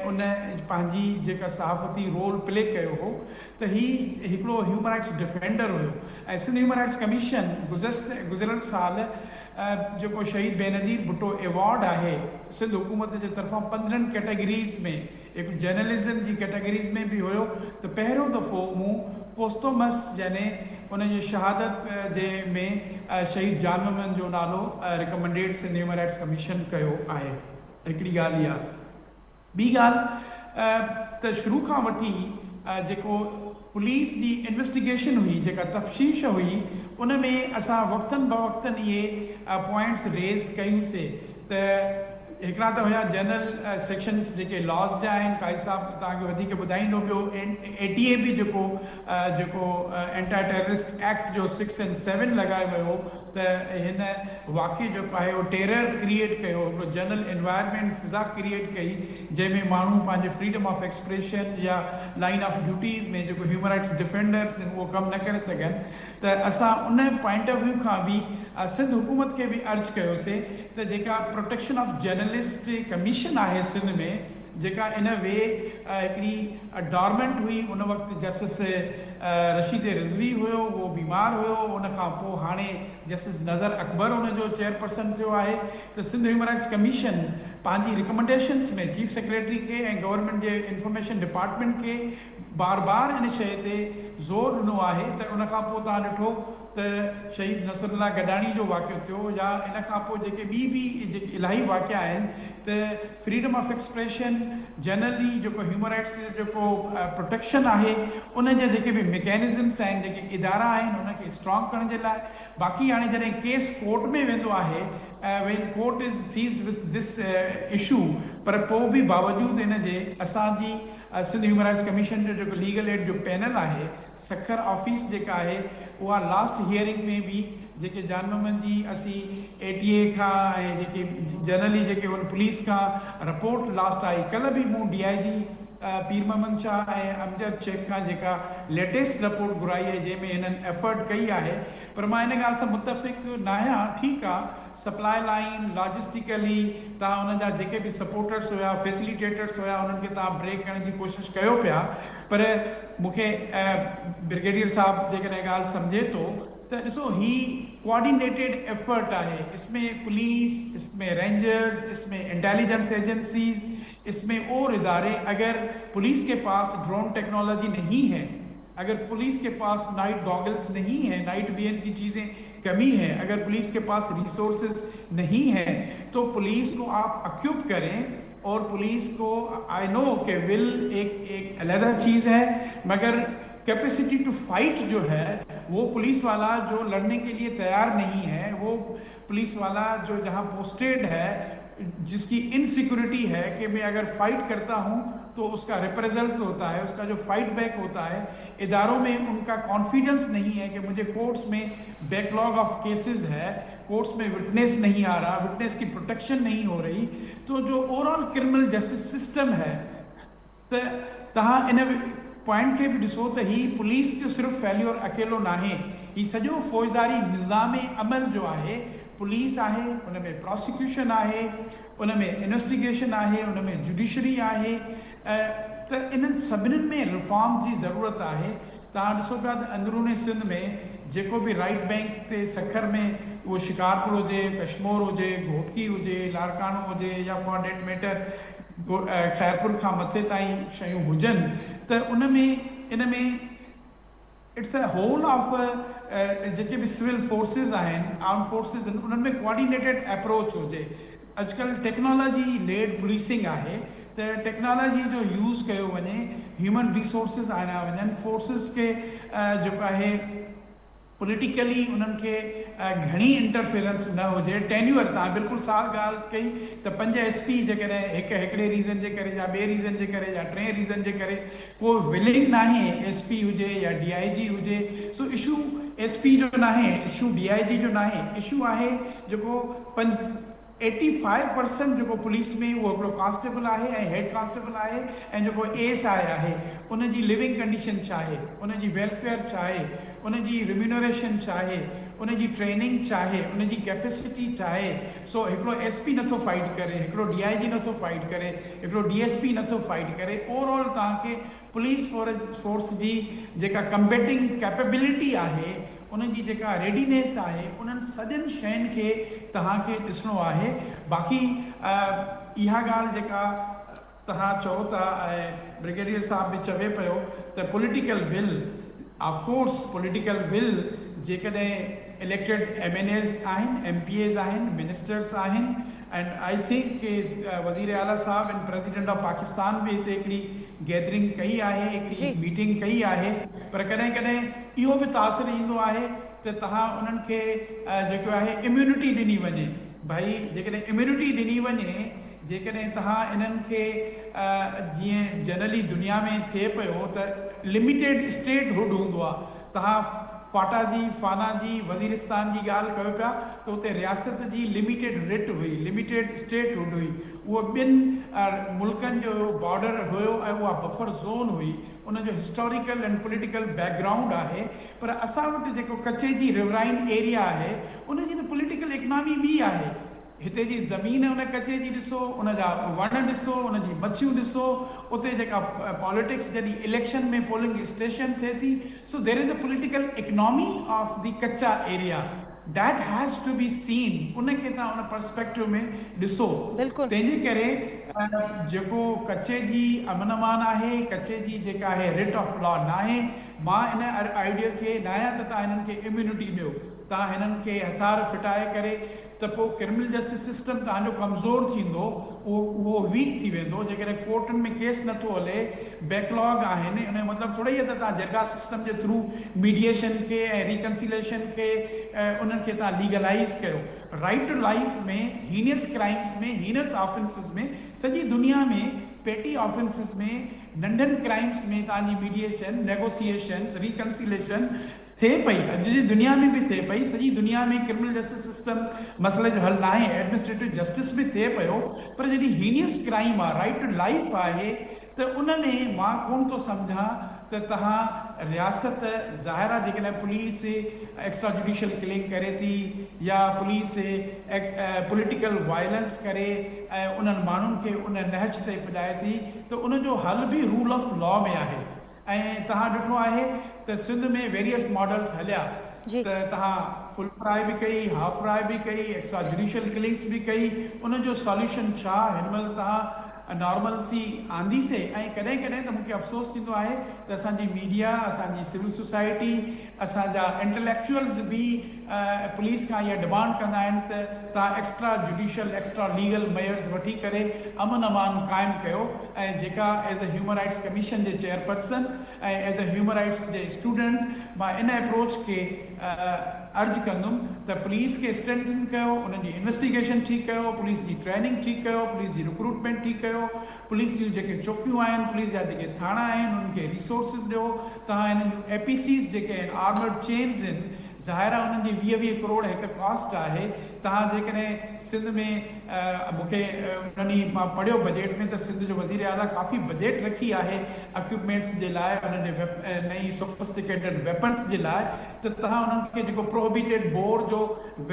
ان پنهنجي جيڪا صحافتي رول پلي ڪيو هو ته هي هڪڙو هيومن رائٽس ڊفينڊر هيو ۽ سنڌ هيومن رائٽس ڪميشن گذريل سال جيڪو شهيد بينظير ڀٽو ايوارڊ آهي سنڌ حڪومت جي طرفان 15 ڪيٽيگريز ۾ هڪ جرنلزم جي ڪيٽيگريز ۾ به هيو ته پهريون دفعو مون پوستومس يعني ان جي شهادت جي ۾ شهيد جان محمد جو نالو recommended Sindh human rights commission ڪيو آهي هڪڙي ڳالهه اها ٻي ڳالهه ته شروع کان وٺي جيڪو پوليس جي انويسٽيگيشن هئي جيڪا تفتيش هئي ان ۾ اسان وقتن بوقتن اهي پوائنٽس ريز ڪيون سي ته هڪڙا ته هيا جنرل سيڪشنس جيڪي لاز جا آهن قاضي صاحب توهان کي وڌيڪ ٻڌائيندو ٻيو اي ٽي اي به جيڪو جيڪو اينٽا ٽيررسٽ ايڪٽ جو سڪس اينڊ سيون لڳايو ويو ته هن واقعي جيڪو آهي اهو ٽيرر ڪريئيٽ ڪيو هڪڙو جنرل انوائرمينٽ فضا ڪريئيٽ ڪئي جنهن ۾ ماڻهو پنهنجي فريڊم آف ايڪسپريشن يا لائين آف ڊيوٽيز ۾ جيڪو هيومن رائٽس ڊفينڊرس آهن اهو ڪم نه ڪري سگهن ته اسان ان پوائنٽ آف ويو کان به سنڌ حڪومت کي به عرض ڪيوسي ته جيڪا پروٽيڪشن آف جرنلسٽ ڪميشن آهي سنڌ ۾ جيڪا ان وي هڪڙي ڊارمنٽ هئي ان وقت جسٽس رشيد رضوي هيو اهو بيمار هيو ان کان پوء هاڻي جسٽس نظر اڪبر ان جو چيئرپرسن ٿيو آهي ته سنڌ هيومن رائٽس ڪميشن پنهنجي ريڪمنڊيشنس ۾ چيف سيڪريٽري کي ۽ گورنمينٽ جي انفارميشن ڊپارٽمينٽ کي بار بار ان شيء تي زور ڏنو آهي ته ان کان پوء توهان ڏٺو ته شهيد نصر الله گڏاڻي جو واقعو ٿيو يا ان کان پوء جيڪي ٻي به جيڪي الاهي واقعا آهن ته فريڊم آف ايڪسپريشن جنرلي جيڪو هيومن رائٽس جو جيڪو پروٽيڪشن آهي ان جا جيڪي به ميڪينزمس آهن جيڪي ادارا آهن ان کي اسٽرانگ ڪرڻ جي لاء باقي هاڻي جڏهن ڪيس ڪورٽ ۾ ويندو آهي when court is seized with this issue پر پوء به باوجود ان جي اسان جي سنڌ هيومن رائٽس ڪميشن جو جيڪو ليگل ايڊ جو پينل آهي سکر آفيس جيڪا آهي اها لاسٽ هيئرنگ ۾ به جيڪي جان محمد جي اسين اي ٽي اي کان ۽ جيڪي جنرلي جيڪي ان پوليس کان رپورٽ لاسٽ آئي ڪلهه به مون ڊي I جي پير محمد شاهه ۽ امجد شيخ کان جيڪا ليٽيسٽ رپورٽ گهرائي آهي جنهن ۾ هنن ايفرٽ ڪئي آهي پر مان ان ڳالهه سان متفق ناهيان ٺيڪ آ سپلاء لائين لاجسٽيڪلي توهان انهن جا جيڪي به سپورٽرس هيا فيسليٽيٽرس هيا انهن کي توهان بريڪ ڪرڻ جي ڪوشش ڪيو پيا پر مون کي برگيڊيئر صاحب جيڪڏهن ڳالهه سمجهي ٿو ته. ته ڏسو هي ڪوآرڊينيٽيڊ ايفرٽ آهي اس ۾ پوليس اس ۾ رينجرز اس ۾ انٽيليجنس ايجنسيز اس ۾ اور اداري اگر پوليس ڪي پاس ڊرون ٽيڪنالاجي نهين هي اگر پوليس ڪي پاس نائٽ گاگلز نهين هي نائٽ ويئن ڪي چيزين ڪمي هي اگر پوليس ڪي پاس ريسورسز نهين هي تو پوليس ڪو آپ اڪيوپ ڪرين اور پوليس ڪو آئي نو ڪي ول ايڪ ايڪ عليحده چيز هي مگر ڪيپيسٽي ٽو فائيٽ جو هي وو پوليس والا جو لڙني ڪي ليي تيار نهين هي وو پوليس والا جو جهان پوسٽيڊ هي جس ڪي انسيڪيورٽي هي ڪي مين اگر فائيٽ ڪرتا هون تو اس ڪا ريپريزلٽ هوتا هي اس ڪا جو فائيٽ بيڪ هوتا هي ادارو مين ان ڪا ڪانفيڊنس نهين هي ڪي مجهي ڪورٽس مين بيڪ لاگ آف ڪيسز هي ڪورٽس مين وٽنيس نهين آ رها وٽنيس ڪي پروٽيڪشن نهين هو رهي تو جو overall criminal justice system هي ته توهان ان پوائنٽ کي به ڏسو ته هي پوليس جو صرف فيليور اڪيلو ناهي، هي سڄو فوجداري نظام عمل جو آهي، پوليس آهي، ان ۾ پراسيڪيوشن آهي، ان ۾ انويسٽيگيشن آهي، ان ۾ جوڊيشري آهي ته انهن سڀني ۾ ريفارم جي ضرورت آهي. توهان ڏسو پيا ته اندرون سنڌ ۾ جيڪو به رائيٽ بئنڪ تي سکر ۾ اهو شڪارپور هجي، ڪشمور هجي، گهوٽڪي هجي، لاڙڪاڻو هجي يا فار ڊيٽ ميٽر خيرپور کان مٿي تائين شيون هجن ته ان ۾ ان ۾ it's a whole of جيڪي به سول فورسز آهن آرم فورسز آهن انهن ۾ ڪوآرڊينيٽيڊ اپروچ هجي. اڄڪلهه ٽيڪنالاجي ليڊ پوليسنگ آهي ته ٽيڪنالاجي جو يوز ڪيو وڃي هيومن ريسورسز آڻيا وڃن فورسز کي جيڪو آهي پوليٽيڪلي انهن کي گهڻي انٽرفيرنس نه هجي ٽينيور تان بلڪل سال ڳالهه ڪئي ته پنج ايس پي جيڪڏهن هڪ هڪڙي ريزن جي ڪري يا ٻئي ريزن جي ڪري يا ٽئين ريزن جي ڪري ڪو ولنگ ناهي ايس پي هجي يا ڊي I جي هجي سو اشو ايس پي جو ناهي اشو ڊي I جي جو ناهي اشو آهي جيڪو پنج ايٽي فائيو پرسنٽ جيڪو پوليس ۾ اهو هڪڙو ڪانسٽيبل آهي ۽ هيڊ ڪانسٽيبل آهي ۽ جيڪو اي ايس I آهي ان جي لونگ ڪنڊيشن ڇا آهي ان جي ويلفيئر ڇا آهي ان جي ريميونريشن ڇا آهي ان جي ٽريننگ ڇا آهي ان جي ڪيپيسٽي ڇا آهي سو هڪڙو ايس پي نٿو فائيٽ ڪري هڪڙو ڊي I جي نٿو فائيٽ ڪري هڪڙو ڊي ايس پي نٿو فائيٽ ڪري اوور آل توهان کي پوليس فورس جي جيڪا ڪمبيٽنگ ڪيپيبلٽي آهي ان جي جيڪا ريڊينيس آهي انهن سڄن شين کي توهان کي ڏسڻو آهي باقي اها ڳالهه جيڪا توهان چئو ٿا ۽ برگيڊيئر صاحب به چوي پيو ته political will of course political will جيڪڏهن اليڪٽيڊ ايم اين ايز آهن ايم پي ايز آهن منسٽرز آهن اينڊ I think ڪي وزير اعليٰ صاحب اينڊ پريزيڊنٽ آف پاڪستان به هتي هڪڙي گيدرنگ ڪئي آهي هڪڙي ميٽنگ ڪئي آهي پر ڪڏهن ڪڏهن اهو به تاثر ايندو آهي ته توهان انهن کي جيڪو آهي اميونٽي ڏني وڃي ڀائي جيڪڏهن اميونٽي ڏني وڃي جيڪڏهن توهان انهن کي جيئن جنرلي دنيا ۾ ٿئي پيو ته لميٽيڊ اسٽيٽ هوڊ هوندو آهي توهان فاٽا جي، فانا جي، وزيرستان جي ڳالهه ڪيو پيا ته اتي رياست جي لميٽيڊ رٽ هئي، لميٽيڊ اسٽيٽ هوڊ هئي، اهو ٻن ملڪن جو بارڊر هيو ۽ اها بفر زون هئي، ان جو historical and political back ground آهي پر اسان وٽ جيڪو ڪچي جي ريورائن ايريا آهي ان جي ته پوليٽيڪل اڪنامي ٻي آهي. هتي جي زمين ان ڪچي جي ڏسو، ان جا وڻ ڏسو، ان جي مڇيون ڏسو، اتي جيڪا پاليٽڪس جڏهن اليڪشن ۾ پولنگ اسٽيشن ٿئي ٿي، so there is a political economy of the Kacha area that has to be seen, ان کي توهان ان پرسپيڪٽو ۾ ڏسو. تنهن جي ڪري جيڪو ڪچي جي امن امان آهي، ڪچي جي جيڪا آهي رٽ آف لا ناهي، مان ان آئيڊيا کي ناهيان ته توهان هنن کي اميونٽي ڏيو، توهان هنن کي هٿار ڦٽائي ڪري ته پوء ڪرمنل جسٽس سسٽم توهان جو ڪمزور ٿيندو، اهو اهو ويڪ ٿي ويندو، جيڪڏهن ڪورٽن ۾ ڪيس نٿو هلي، بيڪ لاگ آهن، ان جو مطلب ٿوري ئي آهي ته توهان جرگا سسٽم جي ٿرو ميڊيئيشن کي ۽ ريڪنسيليشن کي انهن کي توهان ليگلائيز ڪيو. Right to life ۾ heinous crimes ۾ heinous offences ۾ سڄي دنيا ۾ پيٽي آفينسز ۾ ننڍن ڪرائمز ۾ توهان جي ميڊيئيشن، نيگوسيئيشنز، ريڪنسيليشن، ٿئي پئي، اڄ جي دنيا ۾ به ٿئي پئي، سڄي دنيا ۾ ڪرمنل جسٽس سسٽم مسئلي جو حل ناهي، ايڊمنسٽريٽو جسٽس به ٿئي پيو پر جڏهن هينيس ڪرائيم آ، رائيٽ ٽو لائيف آهي ته ان ۾ مان ڪونه ٿو سمجهان ته توهان رياست ظاهر آ جيڪڏهن پوليس ايڪسٽرا جوڊيشل ڪلنگ ڪري ٿي يا پوليس پوليٽيڪل وائلنس ڪري ۽ انهن ماڻهن کي ان نهج تي پڄائي ٿي ته ان جو حل به رول آف لا ۾ آهي. ۽ توهان ڏٺو آهي ته سنڌ ۾ ويريئس ماڊلز هليا. ته توهان فل فرائي به ڪئي، هاف فرائي به ڪئي، ايڪسٽرا جڊيشل ڪلنگس به ڪئي، ان جو ساليوشن ڇا؟ هن مهل توهان نارملسي آندي سي ۽ ڪڏهن ڪڏهن ته مون کي افسوس ٿيندو آهي ته اسان جي ميڊيا، اسان جي سول سوسائٽي، اسان جا انٽليڪچوئلز به پوليس کان اها ڊمانڊ ڪندا آهن ته توهان extra judicial, extra legal measures وٺي ڪري امن امان قائم ڪيو ۽ جيڪا as a human rights commission جي chairperson ۽ as a human rights جي اسٽوڊنٽ مان ان اپروچ کي ارج ڪندم ته پوليس کي اسٽرينٿن ڪيو، انهن جي انويسٽيگيشن ٺيڪ ڪيو، پوليس جي ٽريننگ ٺيڪ ڪيو، پوليس جي رڪروٽمينٽ ٺيڪ ڪيو، پوليس جون جيڪي چوڪيون آهن، پوليس جا جيڪي ٿاڻا آهن انهن کي ريسورسز ڏيو، توهان انهن جون اي پي سيز جيڪي آهن آرمرڊ چينز آهن ظاهر آهي انهن جي 20 20 ڪروڙ هڪ ڪاسٽ آهي، توهان جيڪڏهن سنڌ ۾ مون کي ان ڏينهن مان پڙهيو بجيٽ ۾ ته سنڌ جو وزير اعليٰ ڪافي بجيٽ رکي آهي اڪيوپمينٽس جي لاء انهن جي نئين سوفسٽيڪيٽڊ ويپنس جي لاء ته توهان انهن کي جيڪو پروهبيٽيڊ بور جو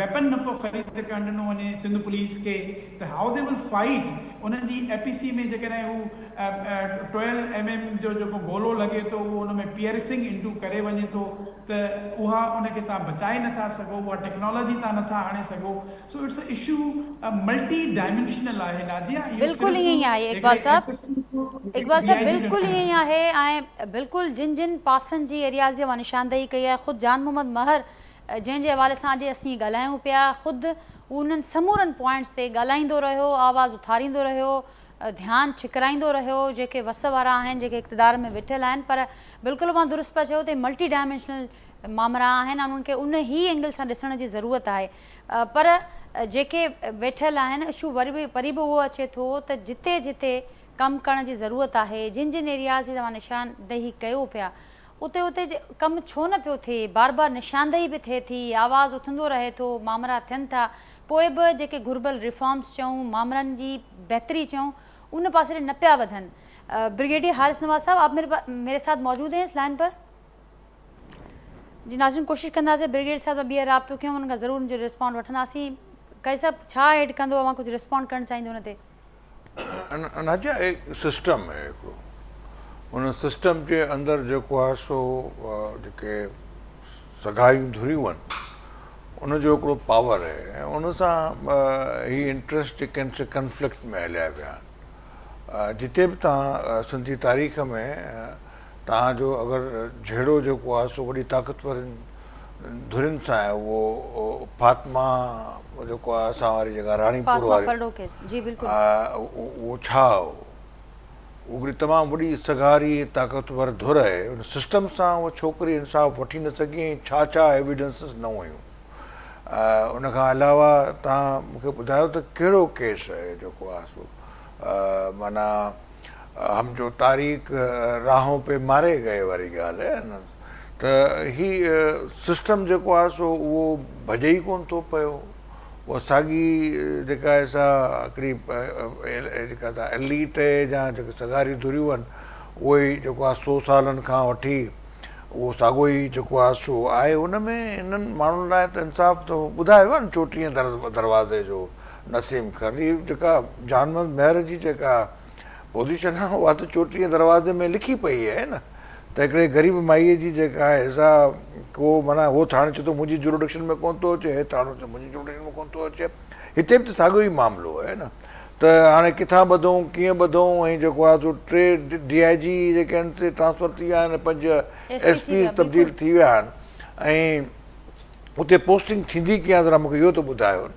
ويپن نه پيو خريد ڪرڻ ڏنو وڃي سنڌ پوليس کي ته هائو the will fight انهن جي اي پي سي ۾ جيڪڏهن هو ٽويلو ايم ايم جو جيڪو گولو لڳي ٿو اهو ان ۾ پيئرسنگ انٽو ڪري وڃي ٿو ته اها ان کي توهان بچائي نٿا سگهو اها ٽيڪنالاجي توهان نٿا آڻي سگهو so it's a issue multi dimensional آهي ناجيه اهو بلڪل صرف ائين ئي آهي اقبال هڪڙي صاحب ايس ايس پي جو هڪڙي اقبال ڊي صاحب آء جي جو بلڪل ناهي. ائين ئي آهي ۽ بلڪل جن جن پاسن جي ايرياز جي اوهان نشاندهي ڪئي آهي خود جان محمد مهر جنهن جي حوالي سان اڄ اسين ڳالهايون پيا خود هو انهن سمورن پوائنٽس تي ڳالهائيندو رهيو آواز اٿاريندو رهيو ڌيان ڇڪرائيندو رهيو جيڪي وس وارا آهن جيڪي اقتدار ۾ ويٺل آهن پر بلڪل اوهان درست پيا چئو ته ملٽي ڊائمينشنل مامرا آهن ۽ انهن کي ان ئي اينگل سان ڏسڻ جي ضرورت آهي پر جيڪي ويٺل آهن اشو وري به وري به اهو اچي ٿو ته جتي جتي ڪم ڪرڻ جي ضرورت آهي جن جن ايرياز جي توهان نشاندهي ڪيو پيا اتي اتي ڪم ڇو نه پيو ٿئي بار بار نشاندهي به ٿئي ٿي آواز اٿندو رهي ٿو مامرا ٿين ٿا پوء به جيڪي گهربل ريفارمز چئون مامرن جي بهتري چئون ان پاسي ڏي نه پيا وڌن برگيڊيئر حارث نواز صاحب آپ ميري ساٿ موجود هين اس لائن پر جي ناظرين ڪوشش ڪنداسين برگيڊيئر صاحب سان ٻيهر رابطو ڪيون انهن کان ضرور ان جو ريسپونڊ وٺنداسين قاضي صاحب ڇا ايڊ ڪندو اوهان ڪجهه ريسپونڊ ڪرڻ چاهيندو ان تي. ناجيا هڪ سسٽم آهي هڪڙو ان سسٽم جي اندر جيڪو آهي سو جيڪي سگهايون ڌريون آهن ان جو هڪڙو پاور آهي ۽ ان سان هي انٽرسٽ جيڪي آهن سي ڪنفلڪٽ ۾ هليا ويا آهن جتي به توهان سنڌ جي تاريخ ۾ توهان جو اگر جهيڙو جيڪو آهي سو وڏي طاقتورن ڌرين سان آهي اهو فاطمه جيڪو آهي اسان واري جيڪا راڻي پور فاطمه واري ڦرڙو ڪيس جي بلڪل. اهو ڇا هو اهو هڪڙي تمام وڏي سگهاري طاقتور ڌر آهي ان سسٽم سان اها ڇوڪري انصاف وٺي نه سگهي ۽ ڇا ڇا ايويڊنسز نه هيون ان کان علاوه توهان مون کي ٻڌايو ته ڪهڙو ڪيس آهي جيڪو آهي سو معنيٰ هم جو تاريڪ راهون پي ماري گئي واري ڳالهه آهي نه ته هي سسٽم جيڪو آهي سو اهو ڀڄي ئي ڪونه ٿو پيو اها ساڳي جيڪا آهي سا هڪڙي جيڪا سا ايليٽ جا جيڪي سگهاري ڌريون آهن اهي ئي جيڪو آهي سو سالن کان وٺي اهو ساڳو ئي جيڪو آهي سو آهي ان ۾ انهن ماڻهن لاء ته انصاف ته ٻڌايو آهي نه چوٽيهين دروازي جو نسيم کر هي جيڪا جان محمد مهر جي جيڪا پوزيشن آهي اها ته چوٽيهين دروازي ۾ لکي پئي آهي نه ته هڪڙي غريب مائيء جي جيڪا آهي سا ڪو معنيٰ هو ٿاڻي چئي ٿو منهنجي جورڊڪشن ۾ ڪونه ٿو اچي هي ٿاڻو چئي منهنجي جورڊڪشن ۾ ڪونه ٿو اچي هتي به ته ساڳيو ئي معاملو آهي نه ته هاڻي ڪٿان ٻڌون ڪيئن ٻڌون ۽ جيڪو آهي سو ٽي ڊي I جي جيڪي آهن سي ٽرانسفر ٿي ويا آهن پنج ايس پيز تبديل ٿي ويا آهن ۽ اتي پوسٽنگ ٿيندي ڪيئن آهي ذرا مونکي اهو ته ٻڌايو نه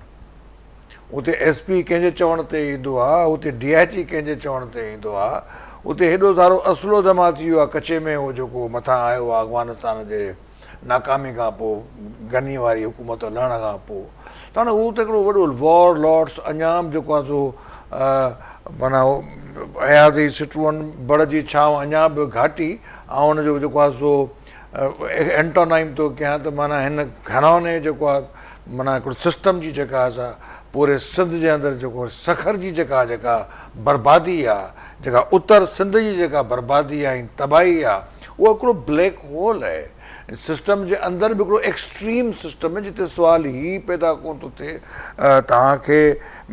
اتي ايس پي ڪنهن جي چوڻ تي ايندو آ، اتي ڊي I جي ڪنهن جي چوڻ تي ايندو آ، اتي هيڏو سارو اسلحو جمع ٿي ويو آ ڪچي ۾ هو جيڪو مٿان آيو آ افغانستان جي ناڪامي کان پوء غني واري حڪومت لهڻ کان پوء ته هاڻي اهو ته هڪڙو وڏو وار لارڊس اڃا به جيڪو آ سو معنيٰ اياز جي سٽون بڙ جي ڇانو اڃا به گهاٽي آئون ان جو جيڪو آ سو اينٽونائم ٿو ڪيان ته معنيٰ هن گهراڻي جيڪو آ معنيٰ هڪڙو سسٽم جي جيڪا آ سا پوري سنڌ جي اندر جيڪو سکر جي جيڪا جيڪا بربادي آ جيڪا اتر سنڌ جي جيڪا بربادي آ ۽ تباهي آ اهو هڪڙو بليڪ هول آهي سسٽم جي اندر به هڪڙو ايڪسٽريم سسٽم آهي جتي سوال هي پيدا ڪون ٿو ٿئي توهان کي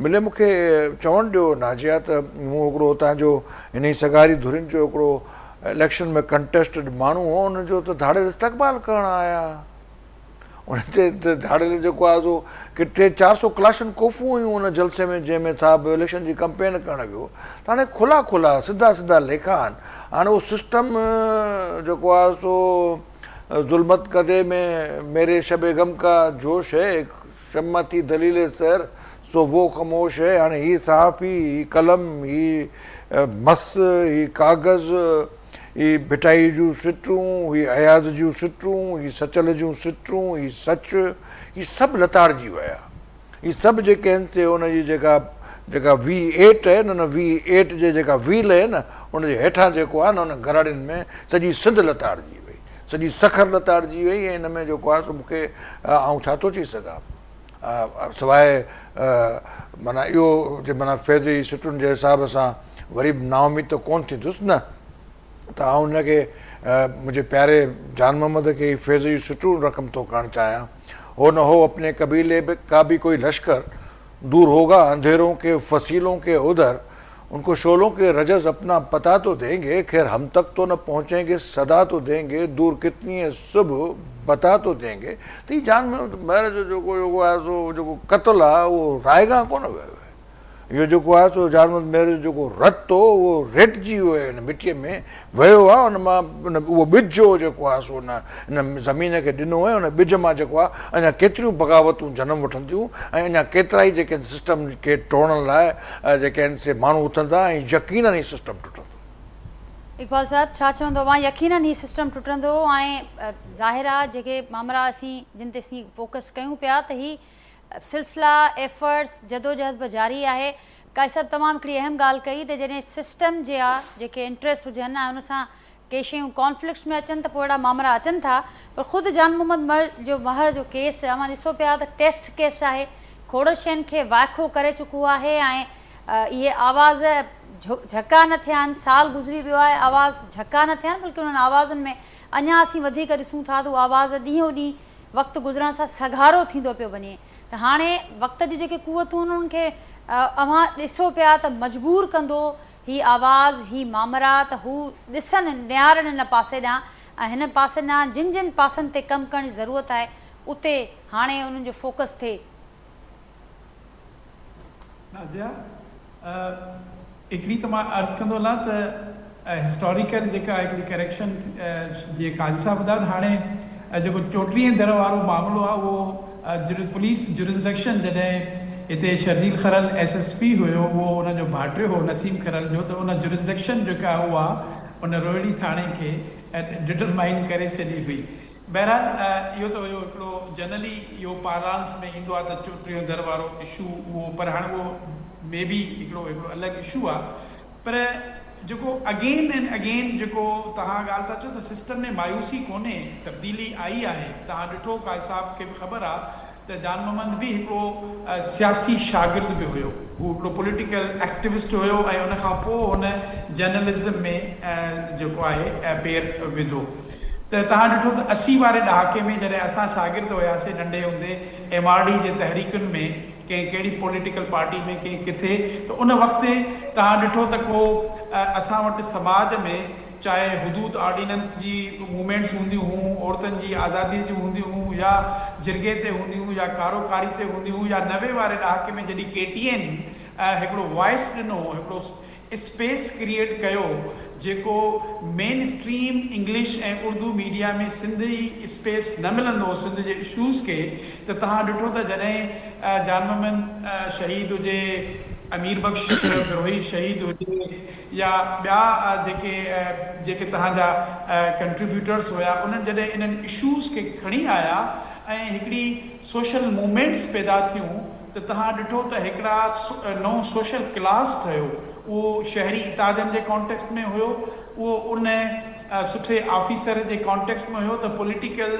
ملي مون کي چوڻ ڏيو ناجيا ته مون هڪڙو اتان جو انهي سگهاري ڌرين جو هڪڙو اليڪشن ۾ ڪنٽيسٽڊ ماڻهو هو ان جو ته ڌاڙيل استقبال ڪرڻ آيا. ان تي ته ڌاڙيل جيڪو آهي سو ڪي ٽي 400 ڪلاشن ڪوفون هيون ان جلسي ۾ جنهن ۾ صاحب اليڪشن جي ڪمپين ڪرڻ ويو ته هاڻي کلا کلا سڌا سڌا ليکا آهن. هاڻي اهو سسٽم جيڪو آهي سو ظلمت ڪدي ۾ ميري شب غم ڪا جوش هي ايڪ شمع ٿي دليل سحر سو وو خموش هي. هاڻي هي صحافي، هي قلم، هي مس، هي ڪاغذ، هي ڀٽائي جون سٽون، هي اياز جون سٽون، هي سچل جون سٽون، هي سچ، هي سڀ لتاڙجي ويا. هي سڀ جيڪي آهن سي ان جي جيڪا جيڪا وي ايٽ آهي نه ان وي ايٽ جي جيڪا ويل آهي نه ان جي هيٺان جيڪو آهي نه ان گراڙين ۾ سڄي سنڌ لتاڙجي وئي، سڄي سکر لتاڙجي وئي ۽ ان ۾ جيڪو آهي سو مون کي آئون ڇا ٿو چئي سگهان سواء معنيٰ اهو جي معنيٰ فيض جي سٽن جي حساب سان وري به نااميد ته ڪونه ٿيندس نه ته آئون ان کي منهنجي پياري جان محمد کي هي فيض جون سٽون رقم ٿو ڪرڻ چاهيان. هو نه هو اپني قبيلي کا ڀي ڪوئي لشڪر، دور هوگا انڌيرون ڪي فصيلون ڪي ادھر، ان کو شعلون ڪي رجز اپنا پتا تو دين گي، خير هم تڪ تو نه پهچين گي صدا تو دين گي، دور ڪتني هي صبح بتا تو دين گي. ته هي جان محمد مهر جو جيڪو جيڪو آهي سو جيڪو قتل آهي اهو رائگان ڪونه ويو آهي. اهو جيڪو آهي سو جان محمد مهر جو جيڪو رت هو اهو ريٽجي ويو آهي ان مٽيء ۾ ويو آهي ان مان ان اهو ٻج هو جيڪو آهي سو ان ان زمين کي ڏنو ۽ ان ٻج مان جيڪو آهي اڃا ڪيتريون بغاوتون جنم وٺنديون ۽ اڃا ڪيترائي جيڪي آهن سسٽم کي ٽوڙڻ لاء جيڪي آهن سي ماڻهو اٿندا ۽ يقينن هي سسٽم ٽٽندو. اقبال صاحب ڇا چوندو اوهان يقينن هي سسٽم ٽٽندو ۽ ظاهر آهي جيڪي مامرا اسين جن تي اسين فوڪس ڪيون پيا ته هي سلسلا، ايفرٽس، جدوجهد به جاري آهي. قاضي صاحب تمام هڪڙي اهم ڳالهه ڪئي ته جڏهن سسٽم جي آ جيڪي انٽريسٽ هجن ۽ ان سان ڪي شيون ڪانفلڪٽس ۾ اچن ته پوء اهڙا مامرا اچن ٿا پر خود جان محمد مھر جو مهر جو ڪيس اوهان ڏسو پيا ته ٽيسٽ ڪيس آهي کوڙ شين کي وائکو ڪري چڪو آهي ۽ اهي آواز جهڪا نه ٿيا آهن سال گذري ويو آهي آواز جهڪا نه ٿيا آهن بلڪه انهن آوازن ۾ اڃا اسين وڌيڪ ڏسون ٿا ته اهي آواز ڏينهون ڏينهن وقت گذرڻ سان سگهارو ٿيندو پيو وڃي ته هاڻي وقت جون جيڪي قوتون آهن انهن کي اوهان ڏسو پيا ته مجبور ڪندو هي آواز هي مامرا ته هو ڏسن نهارن هن پاسي ڏانهن ۽ هن پاسي ڏانهن جن جن پاسن تي ڪم ڪرڻ جي ضرورت آهي اتي هاڻي انهن جو فوڪس ٿئي. ناديه، هڪڙي ته مان عرض ڪندو هلان ته هسٽاريڪل جيڪا هڪڙي ڪريڪشن جيئن قاضي صاحب ٻڌايو ته هاڻي جيڪو چوٽيهين در وارو معاملو آهي اهو پوليس جورسڊڪشن جڏهن هتي Sharjeel Kharal S S P هيو اهو ان جو ڀائٽيو هو نسيم کرل جو ته ان جورسڊڪشن جيڪا اها ان روهڙي ٿاڻي کي ڊٽرمائن ڪري ڇڏي هئي. بهرحال اهو ته هيو هڪڙو جنرلي اهو پارلانس ۾ ايندو آهي ته چوٽيهون در وارو اشو اهو پر هاڻي اهو مي بي هڪڙو هڪڙو الڳ اشو آهي پر جيڪو اگين اينڊ اگين جيڪو توهان ڳالهه ٿا چئو ته سسٽم ۾ مايوسي ڪونهي تبديلي آئي آهي توهان ڏٺو قائد صاحب کي به خبر آهي ته جان محمد به هڪڙو سياسي شاگرد به هيو. هو هڪڙو پوليٽيڪل ايڪٽيوسٽ هيو ۽ ان کان پوء هن جرنلزم ۾ جيڪو آهي پير وڌو ته توهان ڏٺو ته 80 واري ڏهاڪي ۾ جڏهن اسان شاگرد هياسين ننڍي هوندي ايم آر ڊي جي تحريڪن ۾ ڪنهن ڪهڙي پوليٽيڪل پارٽي ۾ ڪنهن ڪٿي ته ان وقت توهان ڏٺو ته ڪو اسان وٽ سماج ۾ چاهي حدود آرڊيننس جي موومينٽس هونديون هون، عورتن جي آزادي جون هونديون هون يا جرڳي تي هونديون هون يا ڪارو ڪاري تي هونديون هون يا 90 واري ڏهاڪي ۾ جڏهن ڪي ٽي اين هڪڙو وائس ڏنو، هڪڙو اسپيس ڪريئيٽ ڪيو جيڪو main stream English ۽ Urdu media ۾ Sindhi space نه ملندو هو سنڌ جي اشوز کي ته توهان ڏٺو ته جڏهن جان محمد شهيد هجي، امير بخش بروهي شهيد هجي، يا ٻيا جيڪي جيڪي توهان جا ڪنٽريبيوٽرس هيا انهن جڏهن انهن اشوز کي کڻي آيا ۽ هڪڙي سوشل موومينٽس پيدا ٿيون ته توهان ڏٺو ته هڪڙا نئون سوشل ڪلاس ٺهيو اهو شهري اتحادين جي ڪانٽيڪسٽ ۾ هيو اهو ان سٺي آفيسر جي ڪانٽيڪسٽ ۾ هيو ته پوليٽيڪل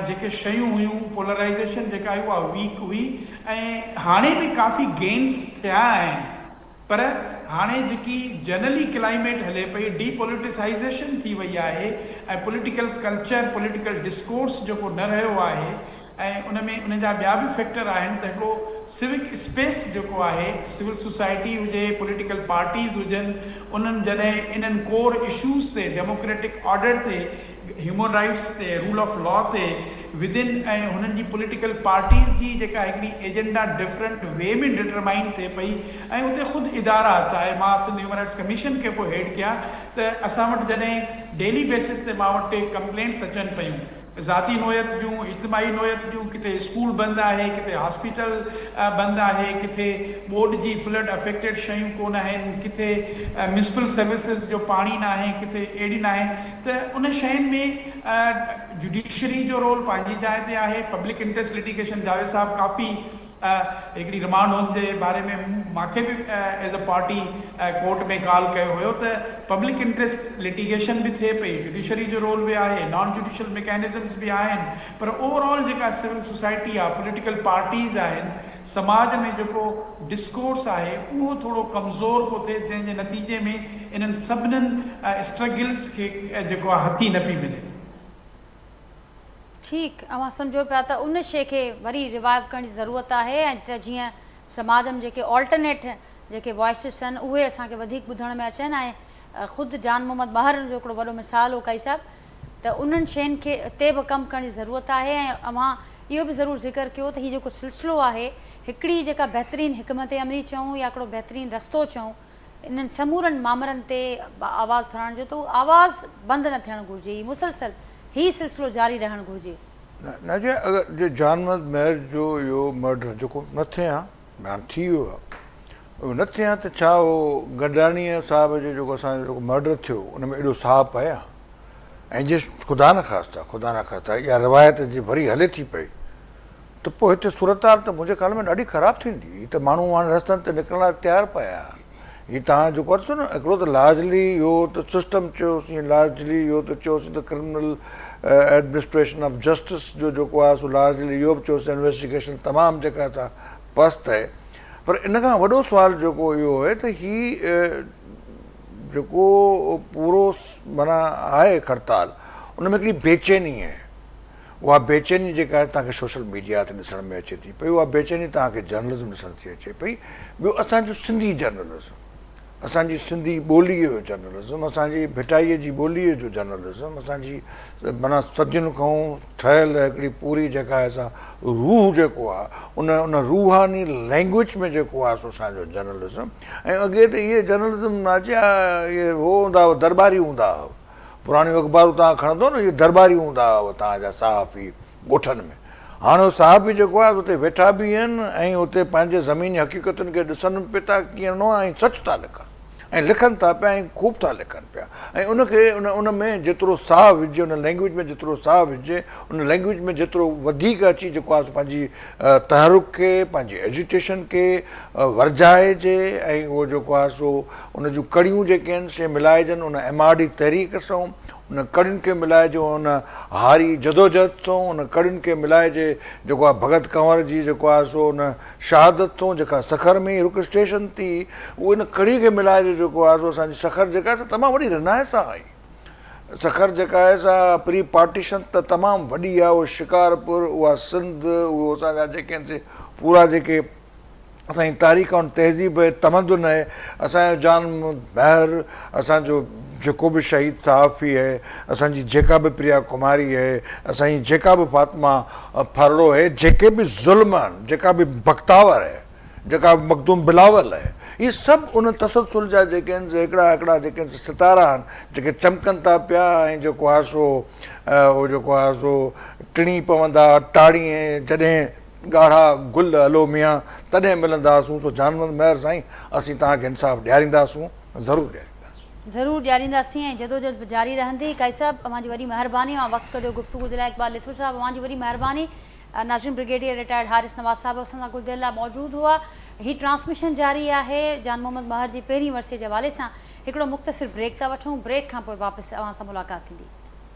جيڪي شيون هيون پولرائيزيشن جيڪا هئي اها ويڪ هئي ۽ هاڻي به ڪافي گينس ٿيا آهن پر هاڻي جيڪي جنرلي ڪلائميٽ هلي پئي، ڊي پوليٽيسائيزيشن ٿي وئي آهي ۽ پوليٽيڪل ڪلچر، پوليٽيڪل ڊسڪورس جيڪو نه رهيو آهي ۽ ان ۾ ان جا ٻيا به فيڪٽر آهن ته هڪڙو سوڪ اسپيس جيڪو آهي سول سوسائٽي هجي پوليٽيڪل پارٽيز هجن انهن جڏهن انهن ڪور اشوز تي ڊيموڪريٽڪ آرڊر تي هيومن رائيٽس تي رول آف لا تي ودن ۽ هنن جي پوليٽيڪل پارٽيز جي جيڪا هڪڙي ايجنڊا ڊفرنٽ وي ۾ ڊٽرمائن ٿئي پئي ۽ اتي خود ادارا چاهي مان سنڌ هيومن رائيٽس ڪميشن کي پوء هيڊ ڪيان ته اسان وٽ جڏهن ڊيلي بيسس تي مان وٽ ڪمپلينٽس اچن پيون ذاتي نوعيت جون، اجتماعي نوعيت جون، ڪٿي اسڪول بند آهي، ڪٿي هاسپيٽل بند آهي، ڪٿي ٻوڏ جي فلڊ افيڪٽيڊ شيون ڪونه آهن، ڪٿي ميونسپل سروسز جو پاڻي ناهي، ڪٿي اهڙي ناهي ته ان شين ۾ جڊيشري جو رول پنهنجي جاء تي آهي، پبلڪ انٽريسٽ لٽيگيشن جاويد صاحب ڪافي هڪڙي رمانڊ هوم جي باري ۾ مانکي به as a party court ۾ call ڪيو هيو ته پبلڪ انٽريسٽ لٽيگيشن به ٿئي پئي، جڊيشري جو رول به آهي، نان جڊيشل ميڪانزمز به آهن پر اوور آل جيڪا سول سوسائٽي آهي، پوليٽيڪل پارٽيز آهن، سماج ۾ جيڪو ڊسڪورس آهي اهو ٿورو ڪمزور پيو ٿئي جنهن جي نتيجي ۾ انهن سڀنن اسٽرگلز کي جيڪو آهي هٿي نه پئي ملي. ٺيڪ اوهان سمجهو پيا ته ان شيء کي وري ريوائيو ڪرڻ جي ضرورت آهي ۽ ته جيئن سماج م جيڪي آلٽرنيٽ جيڪي وائسز آهن اهي اسان کي وڌيڪ ٻڌڻ ۾ اچن ۽ خود جان محمد مهر جو هڪڙو وڏو مثال هو قائي صاحب ته انهن شين کي تي به ڪم ڪرڻ جي ضرورت آهي ۽ اوهان اهو به ضرور ذڪر ڪيو ته هي جيڪو سلسلو آهي هڪڙي جيڪا بهترين حڪمت عملي چئون يا هڪڙو بهترين رستو چئون انهن سمورن مامرن تي آواز اٿارڻ جو ته اهو آواز بند نه ٿيڻ گهرجي، هي مسلسل هي سلسلو جاري رهڻ گهرجي. نه جي اگر جي جان محمد مهر جو اهو مرڊر جيڪو نه ٿئي ها هاڻ ٿي ويو آهي اهو نه ٿئي ها ته ڇا اهو گڏاڻيء صاحب جو جيڪو اسان جو جيڪو مرڊر ٿيو ان ۾ ايڏو ساهه پئي ها ۽ جي خدا نخواسته خدا نخواسته اها روايت جي وري هلي ٿي پئي ته پوء هتي صورتحال ته منهنجي خيال ۾ ڏاڍي خراب ٿيندي. هي ته ماڻهو هاڻي رستن تي نڪرڻ لاء تيار پيا آهن. هي توهان جيڪو آهي ڏسو نه هڪڙو ته لارجلي اهو ته سسٽم چيوسين لارجلي اهو ته چيوسين ته ڪرمنل ايڊمنسٽريشن آف جسٽس جو جيڪو آهي سو لارجلي اهو به چيوسين انويسٽيگيشن تمام جيڪا سا پست آهي پر ان کان وڏو سوال جيڪو اهو آهي ته هي جيڪو پورو معنيٰ آهي کڙتال ان ۾ هڪڙي بيچيني آهي. اها بيچيني جيڪا آهي توهان کي سوشل ميڊيا تي ڏسڻ ۾ اچي ٿي پئي، اها بيچيني توهان کي جرنلزم ڏسڻ ٿي اچي پئي. ٻيو اسان جو سنڌي جرنلزم، اسان جي سنڌي ٻوليء جو جرنلزم، اسان جي ڀٽائيء جي ٻوليء جو جرنلزم، اسان جي معنيٰ صدين کان ٺهيل هڪڙي پوري جيڪا آهي سا روح جيڪو آهي ان ان روحاني لينگويج ۾ جيڪو آهي سو اسان جو جرنلزم ۽ اڳي ته اهي جرنلزم ناچيا اهي هو هوندا هئا درٻاري هوندا هئا. پراڻيون اخبارون توهان کڻندو نه اهي درٻاري هوندا هئا توهان جا صحافي ڳوٺن ۾ هاڻي اهو صحافي جيڪو آهي اتي ويٺا به آهن ۽ اتي پنهنجي زميني حقيقتن کي ڏسن به ٿا ڪيئن نه ۽ سچ ٿا لکن ۽ لکن ٿا پيا ۽ خوب ٿا لکن پيا ۽ ان کي ان ان ۾ جيترو ساهه وجهجي ان لينگويج ۾ جيترو ساهه وجهجي ان لينگويج ۾ جيترو وڌيڪ اچي جيڪو آهي سو پنهنجي تحرڪ کي پنهنجي ايجوٽيشن کي ورجائجي ۽ اهو جيڪو آهي سو ان جون ڪڙيون جيڪي آهن سي ملائجن ان ايم آر ڊي تحريڪ سان، ان ڪڙين کي ملائجي ان هاري جدوجهد سان، ان ڪڙين کي ملائجي جيڪو آهي ڀڳت ڪنور جي جيڪو آهي سو ان شهادت سان جيڪا سکر ۾ ئي رڪ اسٽيشن ٿي اهو ان ڪڙي کي ملائجي جيڪو آهي سو اسان جي سکر جيڪا آهي سا تمام وڏي رنائسان آئي. سکر جيڪا آهي سا پري پارٽيشن ته تمام وڏي آهي اهو شڪارپور اها سنڌ اهو اسان جا جيڪي آهن سي پورا جيڪي اسان جي تاريخ ۽ تهذيب ۽ تمدن آهي، اسان جو جان محمد مهر، اسان جو جيڪو به شهيد صحافي آهي، اسان جي جيڪا به پريا ڪماري آهي، اسان جي جيڪا به فاطمه ڦرڙو آهي، جيڪي به ظلم آهن، جيڪا به بختاور آهي، جيڪا به مخدوم بلاول آهي، اهي سڀ ان تسلسل جا جيڪي آهن سي هڪڙا هڪڙا جيڪي آهن سي ستارا آهن، جيڪي چمڪن ٿا پيا ۽ جيڪو آهي سو اهو جيڪو آهي سو ٽڻي پوندا ٽاڙين جڏهن ڳاڙها گل الو ميان تڏهن ملنداسون سو جانمند مهر سائين اسين توهان کي انصاف ڏيارينداسون ضرور ڏيارينداسون. ضرور ڏيارينداسين ۽ جدوجھد به جاري رهندي. قائي صاحب اوهان جي وڏي مهرباني اوهان وقت ڪڍيو گفتگو جي لاء اقبال لٿو صاحب اوهان جي وڏي مهرباني ناظرين برگيڊيئر رٽائرڊ حارث نواز صاحب اسان سان ڪجهه دير لاء موجود هئا هي ٽرانسميشن جاري آهي جان محمد مهر جي پهرين ورسي جي حوالي سان هڪڙو مختصر بريڪ ٿا وٺون بريڪ کان پوء واپس اوهان سان ملاقات ٿيندي.